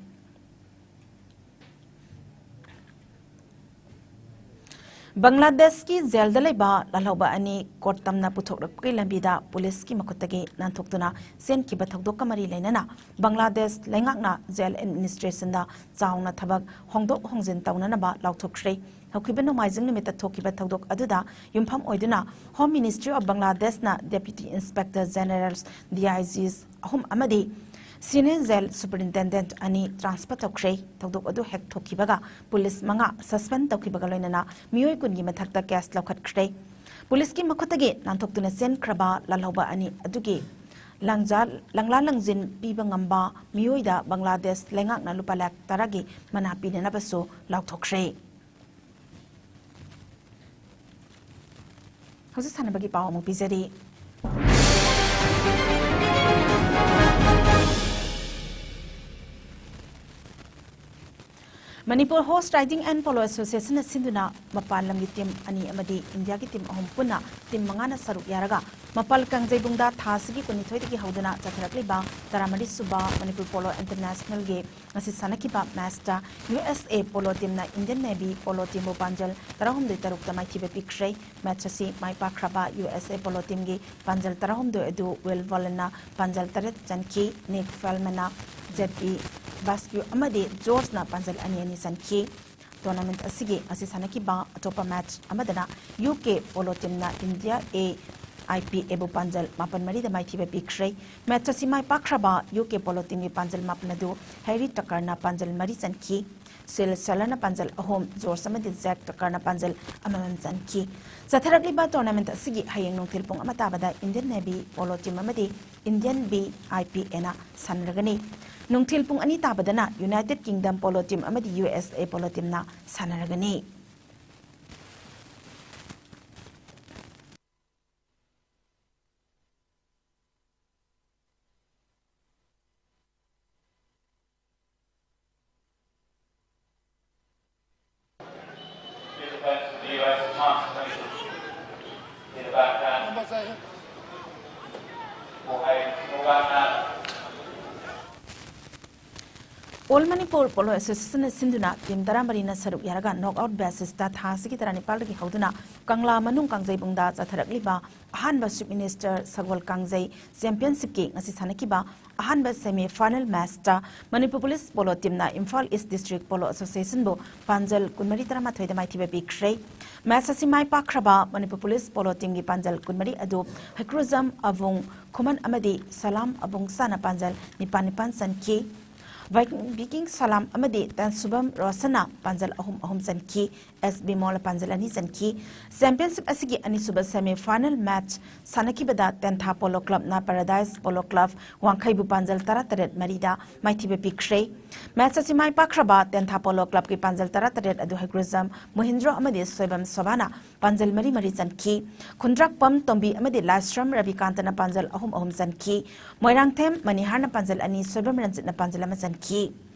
ꯕꯪꯒ꯭ꯂꯥꯗꯦꯁꯀꯤ ꯖꯦꯜꯗ ꯂꯩꯕ ꯂꯥꯜꯍꯧꯕ ꯑꯅꯤ ꯀꯣꯔꯠ ꯇꯝꯅ ꯄꯨꯊꯣꯛꯂꯛꯄꯒꯤ ꯂꯝꯕꯤꯗ ꯄꯨꯂꯤꯁꯀꯤ ꯃꯈꯨꯠꯇꯒꯤ ꯅꯥꯟꯊꯣꯛꯇꯨꯅ ꯆꯦꯟꯈꯤꯕ ꯊꯧꯗꯣꯛꯀ ꯃꯔꯤ ꯂꯩꯅꯅ ꯕꯪꯒ꯭ꯂꯥꯗꯦꯁ ꯂꯩꯉꯥꯛꯅ ꯖꯦꯜ ꯑꯦꯗꯃꯤꯅꯤꯁꯇ꯭ꯔꯦꯁꯟꯗ ꯆꯥꯎꯅ ꯊꯕꯛ ꯍꯣꯡꯗꯣꯛ ꯍꯣꯡꯖꯤꯟ ꯇꯧꯅꯅꯕ ꯂꯥꯎꯊꯣꯛꯈ꯭ꯔꯦ꯫ ꯍꯧꯈꯤꯕ ꯅꯣꯡꯃꯥꯏꯖꯤꯡ ꯅꯨꯃꯤꯠꯇ ꯊꯣꯛꯈꯤꯕ ꯊꯧꯗꯣꯛ ꯑꯗꯨꯗ ꯌꯨꯝꯐꯝ ꯑꯣꯏꯗꯨꯅ Home Ministry of Bangladeshꯅ Deputy Inspector Generals, D I Gs, ꯑꯍꯨꯝ ꯑꯃꯗꯤ Senior Jail Superintendent ꯑꯅꯤ transfer ꯇꯧꯈ꯭ꯔꯦ꯫ ꯊꯧꯗꯣꯛ ꯑꯗꯨ ꯍꯦꯛ ꯊꯣꯛꯈꯤꯕꯒ ꯄꯨꯂꯤꯁ ꯃꯉꯥ suspend ꯇꯧꯈꯤꯕꯒ ꯂꯣꯏꯅꯅ ꯃꯤꯑꯣꯏ ꯀꯨꯟꯒꯤ ꯃꯊꯛꯇ case ꯂꯧꯈꯠꯈ꯭ꯔꯦ꯫ ꯄꯨꯂꯤꯁꯀꯤ ꯃꯈꯨꯠꯇꯒꯤ ꯅꯥꯟꯊꯣꯛꯇꯨꯅ ꯆꯦꯟꯈ꯭ꯔꯕ ꯂꯥꯜꯍꯧꯕ ꯑꯅꯤ ꯑꯗꯨꯒꯤ ꯂꯪꯖꯥ-, ꯂꯪꯂꯥ ꯂꯪꯖꯤꯟ ꯄꯤꯕ ꯉꯝꯕ ꯃꯤꯑꯣꯏꯗ ꯕꯪꯒ꯭ꯂꯥꯗꯦꯁ ꯂꯩꯉꯥꯛꯅ ꯂꯨꯄꯥ ꯂꯥꯈ ꯇꯔꯥꯒꯤ ꯃꯅꯥ ꯄꯤꯅꯅꯕꯁꯨ ꯂꯥꯎꯊꯣꯛꯈ꯭ꯔꯦ꯫ ꯍꯧꯖꯤꯛ ꯁꯥꯟꯅꯕꯒꯤ ꯄꯥꯎ ꯑꯃꯨꯛ ꯄꯤꯖꯔꯤ꯫ Manipur Horse Riding and Polo Association ꯅ ꯁꯤꯟꯗꯨꯅ ꯃꯄꯥꯟ ꯂꯝꯒꯤ ꯇꯤꯝ ꯑꯅꯤ ꯑꯃꯗꯤ ꯏꯟꯗꯤꯌꯥꯒꯤ ꯇꯤꯝ ꯑꯍꯨꯝ ꯄꯨꯟꯅ ꯇꯤꯝ ꯃꯉꯥꯅ ꯁꯔꯨꯛ ꯌꯥꯔꯒ ꯃꯄꯥꯜ ꯀꯥꯡꯖꯩꯕꯨꯡꯗ ꯊꯥ ꯑꯁꯤꯒꯤ ꯀꯨꯟꯅꯤꯊꯣꯏꯗꯒꯤ ꯍꯧꯗꯨꯅ ꯆꯠꯊꯔꯛꯂꯤꯕ ꯇꯔꯥꯃꯔꯤ ꯁꯨꯕ ꯃꯅꯤꯄꯨꯔ ꯄꯣꯂꯣ ꯏꯟꯇꯔꯅꯦꯁꯅꯦꯜꯒꯤ ꯉꯁꯤ ꯁꯥꯟꯅꯈꯤꯕ ꯃꯦꯆꯇ ꯌꯨ ꯑꯦꯁ ꯑꯦ ꯄꯣꯂꯣ ꯇꯤꯝꯅ ꯏꯟꯗꯤꯌꯟ ꯅꯦꯚꯤ ꯄꯣꯂꯣ ꯇꯤꯝꯕꯨ ꯄꯥꯟꯖꯜ ꯇꯔꯥꯍꯨꯝꯗꯣꯏ ꯇꯔꯨꯛꯇ ꯃꯥꯏꯊꯤꯕ ꯄꯤꯈ꯭ꯔꯦ꯫ ꯃꯦꯆ ꯑꯁꯤ ꯃꯥꯏ ꯄꯥꯛꯈ꯭ꯔꯕ ꯌꯨ ꯑꯦꯁ ꯑꯦ ꯄꯣꯂꯣ ꯇꯤꯝꯒꯤ ꯄꯥꯟꯖꯜ ꯇꯔꯥꯍꯨꯝꯗꯣꯏ ꯑꯗꯨ ꯋꯤꯜ ꯚꯣꯂꯟꯅ ꯄꯥꯟꯖꯜ ꯇꯔꯦꯠ ꯆꯟꯈꯤ, ꯅꯤꯛ ꯐꯦꯜꯃꯟꯅ, ꯖꯦꯠ ꯏ ꯕꯥꯁꯀ꯭ꯌꯨ ꯑꯃꯗꯤ ꯖꯣꯔꯖꯅ ꯄꯥꯟꯖꯜ ꯑꯅꯤ ꯑꯅꯤ ꯆꯟꯈꯤ꯫ ꯇꯣꯔꯅꯥꯃꯦꯟꯠ ꯑꯁꯤꯒꯤ ꯉꯁꯤ ꯁꯥꯟꯅꯈꯤꯕ ꯑꯇꯣꯞꯄ ꯃꯦꯆ ꯑꯃꯗꯅ ꯌꯨ ꯀꯦ ꯄꯣꯂꯣ ꯇꯤꯝꯅ ꯏꯟꯗꯤꯌꯥ ꯑꯦ ꯑꯥꯏ ꯄꯤ ꯑꯦꯕꯨ ꯄꯥꯟꯖꯜ ꯃꯥꯄꯟ ꯃꯔꯤꯗ ꯃꯥꯏꯊꯤꯕ ꯄꯤꯈ꯭ꯔꯦ꯫ ꯃꯦꯆ ꯑꯁꯤ ꯃꯥꯏ ꯄꯥꯛꯈ꯭ꯔꯕ ꯌꯨ ꯀꯦ ꯄꯣꯂꯣ ꯇꯤꯝꯒꯤ ꯄꯥꯟꯖꯜ ꯃꯥꯄꯟ ꯑꯗꯨ ꯍꯦꯔꯤ ꯇꯀꯔꯅ ꯄꯥꯟꯖꯜ ꯃꯔꯤ ꯆꯟꯈꯤ, ꯁꯤꯜ ꯁꯦꯂꯔꯅ ꯄꯥꯟꯖꯜ ꯑꯍꯨꯝ, ꯖꯣꯔꯖ ꯑꯃꯗꯤ ꯖꯦꯛ ꯇꯀꯔꯅ ꯄꯥꯟꯖꯜ ꯑꯃꯃꯝ ꯆꯟꯈꯤ꯫ ꯆꯠꯊꯔꯛꯂꯤꯕ ꯇꯣꯔꯅꯥꯃꯦꯟꯠ ꯑꯁꯤꯒꯤ ꯍꯌꯦꯡ ꯅꯨꯡꯊꯤꯜ ꯄꯨꯡ ꯑꯃ ꯇꯥꯕꯗ ꯏꯟꯗꯤꯌꯟ ꯅꯦꯚꯤ ꯄꯣꯂꯣ ꯇꯤꯝ ꯑꯃꯗꯤ ꯏꯟꯗꯤꯌꯟ ꯕꯤ ꯑꯥꯏ ꯄꯤ ꯑꯦꯅ ꯁꯥꯟꯅꯔꯒꯅꯤ꯫ ꯅꯨꯡꯊꯤꯜ ꯄꯨꯡ ꯑꯅꯤ ꯇꯥꯕꯗꯅ ꯌꯨꯅꯥꯏꯇꯦꯗ ꯀꯤꯡꯗꯝ ꯄꯣꯂꯣ ꯇꯤꯝ ꯑꯃꯗꯤ ꯌꯨ ꯑꯦꯁ ꯑꯦ polo ꯇꯤꯝꯅ ꯁꯥꯟꯅꯔꯒꯅꯤ꯫ All Manipur Polo Association ꯅ ꯁꯤꯟꯗꯨꯅ ꯇꯤꯝ ꯇꯔꯥꯃꯔꯤꯅ ꯁꯔꯨꯛ ꯌꯥꯔꯒ ꯅꯣꯛ ꯑꯥꯎꯠ ꯕꯦꯁꯤꯁꯇ ꯊꯥ ꯑꯁꯤꯒꯤ ꯇꯔꯥꯅꯤꯄꯥꯜꯗꯒꯤ ꯍꯧꯗꯨꯅ ꯀꯪꯂꯥ ꯃꯅꯨꯡ ꯀꯥꯡꯖꯩꯕꯨꯡꯗ ꯆꯠꯊꯔꯛꯂꯤꯕ ꯑꯍꯥꯟꯕ ꯁ꯭ꯋꯤꯞ ꯃꯤꯅꯤꯁꯇꯔ ꯁꯒꯣꯜ ꯀꯥꯡꯖꯩ ꯆꯦꯝꯄꯤꯌꯟꯁꯤꯞꯀꯤ ꯉꯁꯤ ꯁꯥꯟꯅꯈꯤꯕ ꯑꯍꯥꯟꯕ ꯁꯦꯃꯤ ꯐꯥꯏꯅꯦꯜ ꯃꯦꯆꯇ ꯃꯅꯤꯄꯨꯔ ꯄꯨꯂꯤꯁ ꯄꯣꯂꯣ ꯇꯤꯝꯅ ꯏꯝꯐꯥꯜ ꯏꯁ ꯗꯤꯁꯇ꯭ꯔꯤꯛ ꯄꯣꯂꯣ ꯑꯦꯁꯣꯁꯤꯌꯦꯁꯟꯕꯨ ꯄꯥꯟꯖꯜ ꯀꯨꯟꯃꯔꯤ ꯇꯔꯥꯃꯥꯊꯣꯏꯗ ꯃꯥꯏꯊꯤꯕ ꯄꯤꯈ꯭ꯔꯦ꯫ ꯃꯦꯆ ꯑꯁꯤ ꯃꯥꯏ ꯄꯥꯛꯈ꯭ꯔꯕ ꯃꯅꯤꯄꯨꯔ ꯄꯨꯂꯤꯁ ꯄꯣꯂꯣ ꯇꯤꯝꯒꯤ ꯄꯥꯟꯖꯜ ꯀꯨꯟꯃꯔꯤ ꯑꯗꯨ ꯍꯩꯀ꯭ꯔꯨꯖꯝ ꯑꯕꯨꯡ ꯈꯨꯃꯟ ꯑꯃꯗꯤ ꯁꯂꯥꯝ ꯑꯕꯨꯡꯁꯥꯅ ꯄꯥꯟꯖꯜ ꯅꯤꯄꯥꯟ ꯅꯤꯄꯥꯟ ꯆꯟꯈꯤ꯫ ꯚꯥꯏ-, ꯚꯤꯀꯤꯡ ꯁꯂꯥꯝ ꯑꯃꯗꯤ ꯇꯦꯟꯁꯨꯕꯝ ꯔꯣꯁꯟꯅ ꯄꯥꯟꯖꯜ ꯑꯍꯨꯝ ꯑꯍꯨꯝ ꯆꯟꯈꯤ꯫ ꯑꯦꯁ ꯕꯤꯃꯣꯜꯅ ꯄꯥꯟꯖꯜ ꯑꯅꯤ ꯆꯟꯈꯤ꯫ ꯆꯦꯝꯄꯤꯌꯟꯁꯤꯞ ꯑꯁꯤꯒꯤ ꯑꯅꯤꯁꯨꯕ ꯁꯦꯃꯤ ꯐꯥꯏꯅꯦꯜ ꯃꯦꯆ ꯁꯥꯟꯅꯈꯤꯕꯗ ꯇꯦꯟꯊꯥ ꯄꯣꯂꯣ ꯀ꯭ꯂꯕꯅ ꯄꯦꯔꯥꯗꯥꯏꯁ ꯄꯣꯂꯣ ꯀ꯭ꯂꯕ ꯋꯥꯡꯈꯩꯕꯨ ꯄꯥꯟꯖꯜ ꯇꯔꯥꯇꯔꯦꯠ ꯃꯔꯤꯗ ꯃꯥꯏꯊꯤꯕ ꯄꯤꯈ꯭ꯔꯦ꯫ ꯃꯦꯆ ꯑꯁꯤ ꯃꯥꯏ ꯄꯥꯛꯈ꯭ꯔꯕ ꯇꯦꯟꯊꯥ ꯄꯣꯂꯣ ꯀ꯭ꯂꯕꯀꯤ ꯄꯥꯟꯖꯜ ꯇꯔꯥꯇꯔꯦꯠ ꯑꯗꯨ ꯍꯩꯒ꯭ꯔꯨꯖꯝ ꯃꯣꯍꯤꯟꯗ꯭ꯔꯣ ꯑꯃꯗꯤ ꯁꯣꯏꯕꯝ ꯁꯣꯚꯥꯅ ꯄꯥꯟꯖꯜ ꯃꯔꯤ ꯃꯔꯤ ꯆꯟꯈꯤ꯫ ꯈꯨꯟꯗ꯭ꯔꯥꯛꯄꯝ ꯇꯣꯝꯕꯤ ꯑꯃꯗꯤ ꯂꯥꯏꯁ꯭ꯔꯝ ꯔꯕꯤꯀꯥꯟꯇꯅ ꯄꯥꯟꯖꯜ ꯑꯍꯨꯝ ꯑꯍꯨꯝ ꯆꯟꯈꯤ꯫ ꯃꯣꯏꯔꯥꯡꯊꯦꯝ ꯃꯅꯤꯍꯥꯔꯅ ꯄꯥꯟꯖꯜ ꯑꯅꯤ, ꯁꯣꯏꯕꯝ ꯔꯟꯖꯤꯠꯅ ꯄꯥꯟꯖꯜ ꯑꯃ ꯆꯟꯈꯤ꯫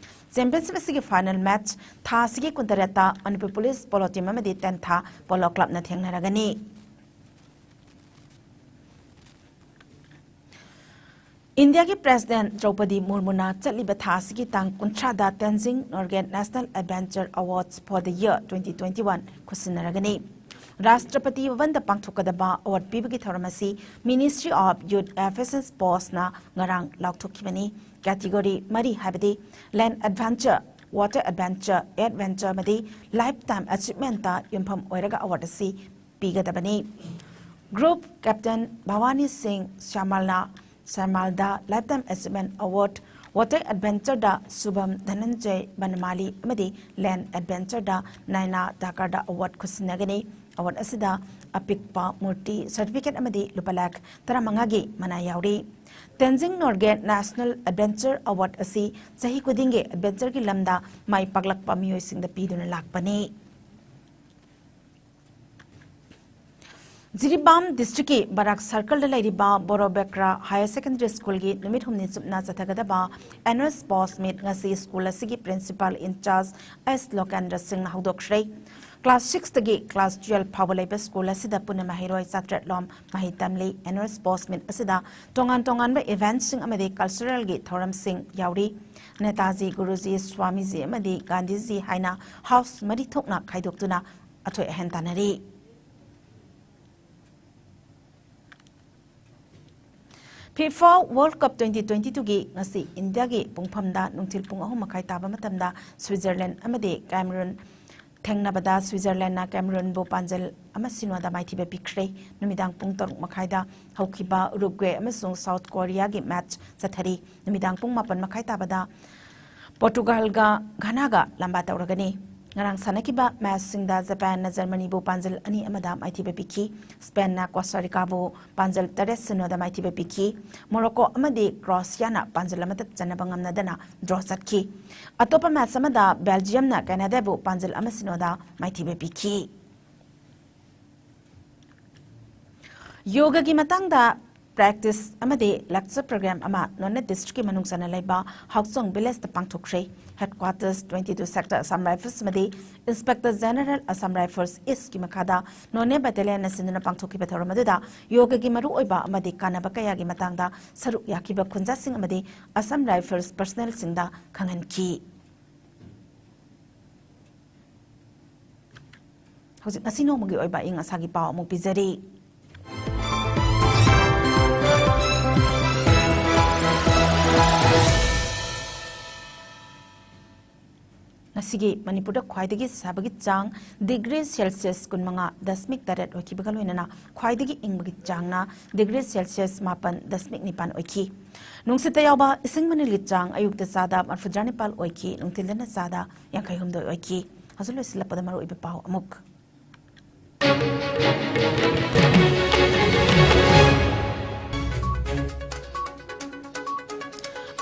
ꯆꯦꯝꯄꯤꯌꯟꯁꯤꯞ ꯑꯁꯤꯒꯤ ꯐꯥꯏꯅꯦꯜ ꯃꯦꯠꯆ ꯊꯥ ꯑꯁꯤꯒꯤ ꯀꯨꯟꯇꯔꯦꯠꯇ ꯃꯅꯤꯄꯨꯔ ꯄꯨꯂꯤꯁ ꯄꯣꯂꯣ ꯇꯤꯝ ꯑꯃꯗꯤ ꯇꯦꯟꯊꯥ ꯄꯣꯂꯣ ꯀ꯭ꯂꯕꯅ ꯊꯦꯡꯅꯔꯒꯅꯤ꯫ ꯏꯟꯗꯤꯌꯥꯒꯤ ꯄ꯭ꯔꯦꯁꯤꯗꯦꯟꯠ ꯗ꯭ꯔꯧꯄꯗꯤ ꯃꯨꯔꯃꯨꯅ ꯆꯠꯂꯤꯕ ꯊꯥ ꯑꯁꯤꯒꯤ ꯇꯥꯡ ꯀꯨꯟꯊ꯭ꯔꯥꯗ ꯇꯦꯟꯖꯤꯡ ꯅꯣꯔꯒꯦ National Adventure Awards for the Year twenty twenty-one ꯈꯨꯠꯁꯤꯟꯅꯔꯒꯅꯤ꯫ ꯔꯥꯁꯇ꯭ꯔꯄꯇꯤ ꯚꯕꯟꯗ ꯄꯥꯡꯊꯣꯛꯀꯗꯕ ꯑꯦꯋꯥꯔꯗ ꯄꯤꯕꯒꯤ ꯊꯧꯔꯝ ꯑꯁꯤ Ministry of Youth Affairs and Sportsꯅ ꯉꯔꯥꯡ ꯂꯥꯎꯊꯣꯛꯈꯤꯕꯅꯤ꯫ ꯀꯦꯇꯤꯒꯣꯔꯤ ꯃꯔꯤ, ꯍꯥꯏꯕꯗꯤ Land Adventure, Water Adventure, Air Adventure ꯑꯃꯗꯤ Lifetime Achievementꯇ ꯌꯨꯝꯐꯝ ꯑꯣꯏꯔꯒ ꯑꯦꯋꯥꯔꯗ ꯑꯁꯤ ꯄꯤꯒꯗꯕꯅꯤ꯫ ꯒ꯭ꯔꯨꯞ ꯀꯦꯞꯇꯦꯟ ꯚꯋꯥꯅꯤ ꯁꯤꯡ ꯁ꯭ꯌꯥꯃꯥꯜꯅ, ꯁ꯭ꯌꯥꯃꯥꯜꯗ Lifetime Achievement Award, Water Adventureꯗ ꯁꯨꯚꯝ ꯙꯅꯟꯖꯌ ꯕꯟꯃꯥꯂꯤ ꯑꯃꯗꯤ Land Adventureꯗ ꯅꯥꯏꯅꯥ ꯙꯥꯀꯔꯗ ꯑꯦꯋꯥꯔꯗ ꯈꯨꯠꯁꯤꯟꯅꯒꯅꯤ꯫ ꯑꯦꯋꯥꯔꯗ ꯑꯁꯤꯗ ꯑꯄꯤꯛꯄ ꯃꯨꯔꯇꯤ, ꯁꯔꯇꯤꯐꯤꯀꯦꯠ ꯑꯃꯗꯤ ꯂꯨꯄꯥ ꯂꯥꯈ ꯇꯔꯥꯃꯉꯥꯒꯤ ꯃꯅꯥ ꯌꯥꯎꯔꯤ꯫ ꯇꯦꯟꯖꯤꯡ ꯅꯣꯔꯒꯦ National Adventure Award ꯑꯁꯤ ꯆꯍꯤ ꯈꯨꯗꯤꯡꯒꯤ ꯑꯦꯗꯚꯦꯟꯆꯔꯒꯤ ꯂꯝꯗ ꯃꯥꯏ ꯄꯥꯛꯂꯛꯄ ꯃꯤꯑꯣꯏꯁꯤꯡꯗ ꯄꯤꯗꯨꯅ ꯂꯥꯛꯄꯅꯤ꯫ ꯖꯤꯔꯤꯕꯥꯝ ꯗꯤꯁꯇ꯭ꯔꯤꯛꯀꯤ ꯕꯔꯥꯛ ꯁꯔꯀꯜꯗ ꯂꯩꯔꯤꯕ ꯕꯣꯔꯣꯕꯦꯀ꯭ꯔꯥ ꯍꯥꯌꯔ ꯁꯦꯀꯦꯟꯗꯔꯤ ꯁ꯭ꯀꯨꯜꯒꯤ ꯅꯨꯃꯤꯠ ꯍꯨꯝꯅꯤ ꯆꯨꯞꯅ ꯆꯠꯊꯒꯗꯕ annual sports meet ꯉꯁꯤ ꯁ꯭ꯀꯨꯜ ꯑꯁꯤꯒꯤ ꯄ꯭ꯔꯤꯟꯁꯤꯄꯥꯜ ꯏꯟꯆꯥꯔꯖ ꯑꯦꯁ ꯂꯣꯀꯦꯟꯗ꯭ꯔ ꯁꯤꯡꯅ ꯍꯧꯗꯣꯛꯈ꯭ꯔꯦ꯫ ꯀ꯭ꯂꯥꯁ ꯁꯤꯛꯁꯇꯒꯤ ꯀ꯭ꯂꯥꯁ ꯇꯨꯌꯦꯜꯐ ꯐꯥꯎꯕ ꯂꯩꯕ ꯁ꯭ꯀꯨꯜ ꯑꯁꯤꯗ ꯄꯨꯟꯅ ꯃꯍꯩꯔꯣꯏ ꯆꯥꯇ꯭ꯔꯦꯠ ꯂꯣꯝ ꯃꯍꯩ ꯇꯝꯂꯤ꯫ Annual sports meet ꯑꯁꯤꯗ ꯇꯣꯉꯥꯟ ꯇꯣꯉꯥꯟꯕ ꯏꯚꯦꯟꯠꯁꯤꯡ ꯑꯃꯗꯤ ꯀꯜꯆꯔꯦꯜꯒꯤ ꯊꯧꯔꯝꯁꯤꯡ ꯌꯥꯎꯔꯤ꯫ ꯅꯦꯇꯥꯖꯤ ꯒꯨꯔꯨꯖꯤ, ꯁ꯭ꯋꯥꯃꯤꯖꯤ ꯑꯃꯗꯤ ꯒꯥꯟꯙꯤꯖꯤ ꯍꯥꯏꯅ ꯍꯥꯎꯁ ꯃꯔꯤ ꯊꯣꯛꯅ ꯈꯥꯏꯗꯣꯛꯇꯨꯅ ꯑꯊꯣꯏ ꯑꯍꯦꯟ ꯇꯥꯟꯅꯔꯤ꯫ FIFA World Cup twenty twenty-twoꯒꯤ ꯉꯁꯤ ꯏꯟꯗꯤꯌꯥꯒꯤ ꯄꯨꯡꯐꯝꯗ ꯅꯨꯡꯊꯤꯜ ꯄꯨꯡ ꯑꯍꯨꯝ ꯃꯈꯥꯏ ꯇꯥꯕ ꯃꯇꯝꯗ ꯁ꯭ꯋꯤꯖꯔꯂꯦꯟ ꯑꯃꯗꯤ ꯀꯦꯃꯔꯨꯟ ꯊꯦꯡꯅꯕꯗ ꯁ꯭ꯋꯤꯖꯔꯂꯦꯟꯅ ꯀꯦꯃꯔꯨꯟꯕꯨ ꯄꯥꯟꯖꯜ ꯑꯃ ꯁꯤꯅꯣꯗ ꯃꯥꯏꯊꯤꯕ ꯄꯤꯈ꯭ꯔꯦ꯫ ꯅꯨꯃꯤꯗꯥꯡ ꯄꯨꯡ ꯇꯔꯨꯛ ꯃꯈꯥꯏꯗ ꯍꯧꯈꯤꯕ ꯎꯔꯨꯒ꯭ꯋꯦ ꯑꯃꯁꯨꯡ ꯁꯥꯎꯠ ꯀꯣꯔꯤꯌꯥꯒꯤ ꯃꯦꯠꯆ ꯆꯠꯊꯔꯤ꯫ ꯅꯨꯃꯤꯗꯥꯡ ꯄꯨꯡ ꯃꯥꯄꯟ ꯃꯈꯥꯏ ꯇꯥꯕꯗ ꯄꯣꯔꯇꯨꯒꯥꯜꯒ ꯘꯥꯅꯥꯒ ꯂꯝꯕꯥ ꯇꯧꯔꯒꯅꯤ꯫ ꯉꯔꯥꯡ ꯁꯥꯟꯅꯈꯤꯕ ꯃꯦꯆꯁꯤꯡꯗ ꯖꯄꯥꯟꯅ ꯖꯔꯃꯅꯤꯕꯨ ꯄꯥꯟꯖꯜ ꯑꯅꯤ ꯑꯃꯗ ꯃꯥꯏꯊꯤꯕ ꯄꯤꯈꯤ꯫ ꯁ꯭ꯄꯦꯟꯅ ꯀꯣꯁꯇꯥ ꯔꯤꯀꯥꯕꯨ ꯄꯥꯟꯖꯜ ꯇꯔꯦꯠ ꯁꯤꯅꯣꯗ ꯃꯥꯏꯊꯤꯕ ꯄꯤꯈꯤ꯫ ꯃꯣꯔꯣꯀꯣ ꯑꯃꯗꯤ ꯀ꯭ꯔꯣꯑꯦꯁꯤꯌꯥꯅ ꯄꯥꯟꯖꯜ ꯑꯃꯠꯇ ꯆꯟꯅꯕ ꯉꯝꯅꯗꯅ ꯗ꯭ꯔꯣ ꯆꯠꯈꯤ꯫ ꯑꯇꯣꯞꯄ ꯃꯦꯆ ꯑꯃꯗ ꯕꯦꯜꯖꯤꯌꯝꯅ ꯀꯦꯅꯥꯗꯥꯕꯨ ꯄꯥꯟꯖꯜ ꯑꯃ ꯁꯤꯅꯣꯗ ꯃꯥꯏꯊꯤꯕ ꯄꯤꯈꯤ꯫ ꯌꯣꯒꯒꯤ ꯃꯇꯥꯡꯗ practice ꯑꯃꯗꯤ lecture program ꯑꯃ ꯅꯣꯅꯦ districtꯀꯤ ꯃꯅꯨꯡ ꯆꯟꯅ ꯂꯩꯕ ꯍꯥꯎꯆꯣꯡ villageꯇ ꯄꯥꯡꯊꯣꯛꯈ꯭ꯔꯦ꯫ Headquarters twenty-two Sector Assam Rifles ꯑꯃꯗꯤ Inspector General Assam Rifles Eastꯀꯤ ꯃꯈꯥꯗ ꯅꯣꯅꯦ battalionꯅ ꯁꯤꯟꯗꯨꯅ ꯄꯥꯡꯊꯣꯛꯈꯤꯕ ꯊꯧꯔꯝ ꯑꯗꯨꯗ ꯌꯣꯒꯒꯤ ꯃꯔꯨꯑꯣꯏꯕ ꯑꯃꯗꯤ ꯀꯥꯟꯅꯕ ꯀꯌꯥꯒꯤ ꯃꯇꯥꯡꯗ ꯁꯔꯨꯛ ꯌꯥꯈꯤꯕ ꯈꯨꯟꯖꯥꯁꯤꯡ ꯑꯃꯗꯤ Assam Rifles personnelꯁꯤꯡꯗ ꯈꯪꯍꯟꯈꯤ꯫ ꯍꯧꯖꯤꯛ ꯉꯁꯤ ꯅꯣꯡꯃꯒꯤ ꯑꯣꯏꯕ ꯑꯏꯪ ꯑꯁꯥꯒꯤ ꯄꯥꯎ ꯑꯃꯨꯛ ꯄꯤꯖꯔꯤ꯫ ꯉꯁꯤꯒꯤ ꯃꯅꯤꯄꯨꯔꯗ ꯈ꯭ꯋꯥꯏꯗꯒꯤ ꯁꯥꯕꯒꯤ ꯆꯥꯡ degree Celsius ꯀꯨꯟꯃꯉꯥ ꯗꯁꯃꯤꯛ ꯇꯔꯦꯠ ꯑꯣꯏꯈꯤꯕꯒ ꯂꯣꯏꯅꯅ ꯈ꯭ꯋꯥꯏꯗꯒꯤ ꯏꯪꯕꯒꯤ ꯆꯥꯡꯅ degree Celsius ꯃꯥꯄꯟ ꯗꯁꯃꯤꯛ ꯅꯤꯄꯥꯟ ꯑꯣꯏꯈꯤ꯫ ꯅꯨꯡꯁꯤꯠꯇ ꯌꯥꯎꯕ ꯏꯁꯤꯡ ꯃꯅꯤꯜꯒꯤ ꯆꯥꯡ ꯑꯌꯨꯛꯇ ꯆꯥꯗ ꯃꯔꯐꯨꯇꯔꯥ ꯅꯤꯄꯥꯜ ꯑꯣꯏꯈꯤ, ꯅꯨꯡꯊꯤꯜꯗꯅ ꯆꯥꯗ ꯌꯥꯡꯈꯩ ꯍꯨꯝꯗꯣꯏ ꯑꯣꯏꯈꯤ꯫ ꯍꯧꯖꯤꯛ ꯂꯣꯏꯁꯤꯜꯂꯛꯄꯗ ꯃꯔꯨꯑꯣꯏꯕ ꯄꯥꯎ ꯑꯃꯨꯛ꯫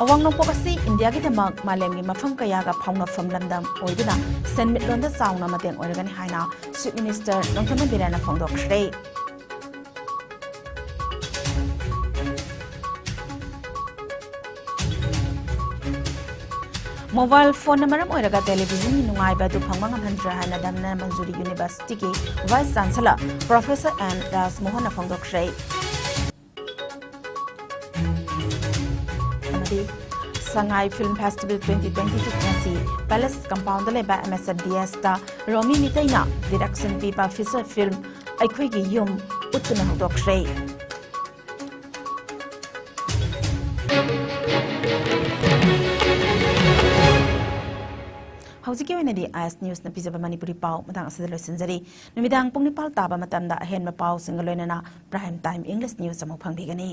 ꯑꯋꯥꯡ ꯅꯣꯡꯄꯣꯛ ꯑꯁꯤ ꯏꯟꯗꯤꯌꯥꯒꯤꯗꯃꯛ ꯃꯥꯂꯦꯝꯒꯤ ꯃꯐꯝ ꯀꯌꯥꯒ ꯐꯥꯎꯅꯐꯝ ꯂꯝꯗꯝ ꯑꯣꯏꯗꯨꯅ ꯁꯦꯟꯃꯤꯠꯂꯣꯟꯗ ꯆꯥꯎꯅ ꯃꯇꯦꯡ ꯑꯣꯏꯔꯒꯅꯤ ꯍꯥꯏꯅ Chief Minister ꯅꯣꯡꯊꯣꯝꯕꯝ ꯕꯤꯔꯦꯟꯅ ꯐꯣꯡꯗꯣꯛꯈ꯭ꯔꯦ꯫ Mobile phoneꯅ ꯃꯔꯝ ꯑꯣꯏꯔꯒ televisionꯒꯤ ꯅꯨꯡꯉꯥꯏꯕ ꯑꯗꯨ ꯐꯪꯕ ꯉꯝꯍꯟꯗ꯭ꯔꯦ ꯍꯥꯏꯅ Dhanamanjuri Universityꯒꯤ Vice Chancellor Professor N ꯔꯥꯖꯃꯣꯍꯟꯅ ꯐꯣꯡꯗꯣꯛꯈ꯭ꯔꯦ꯫ ꯑꯃꯗꯤ Sangai Film Festival twenty twenty-two ꯉꯁꯤ Palace Compoundꯗ ꯂꯩꯕ MSFDSꯇ ꯔꯣꯃꯤ ꯃꯤꯇꯩꯅ direction ꯄꯤꯕ feature film ꯑꯩꯈꯣꯏꯒꯤ ꯌꯨꯝ ꯎꯠꯇꯨꯅ ꯍꯧꯗꯣꯛꯈ꯭ꯔꯦ꯫ ꯍꯧꯖꯤꯛꯀꯤ ꯑꯣꯏꯅꯗꯤ IS Newsꯅ ꯄꯤꯖꯕ ꯃꯅꯤꯄꯨꯔꯤ ꯄꯥꯎ ꯃꯇꯥꯡ ꯑꯁꯤꯗ ꯂꯣꯏꯁꯤꯟꯖꯔꯤ꯫ ꯅꯨꯃꯤꯗꯥꯡ ꯄꯨꯡ ꯅꯤꯄꯥꯜ ꯇꯥꯕ ꯃꯇꯝꯗ ꯑꯍꯦꯟꯕ ꯄꯥꯎꯁꯤꯡꯒ ꯂꯣꯏꯅꯅ Prime Time English News ꯑꯃꯨꯛ ꯐꯪꯕꯤꯒꯅꯤ꯫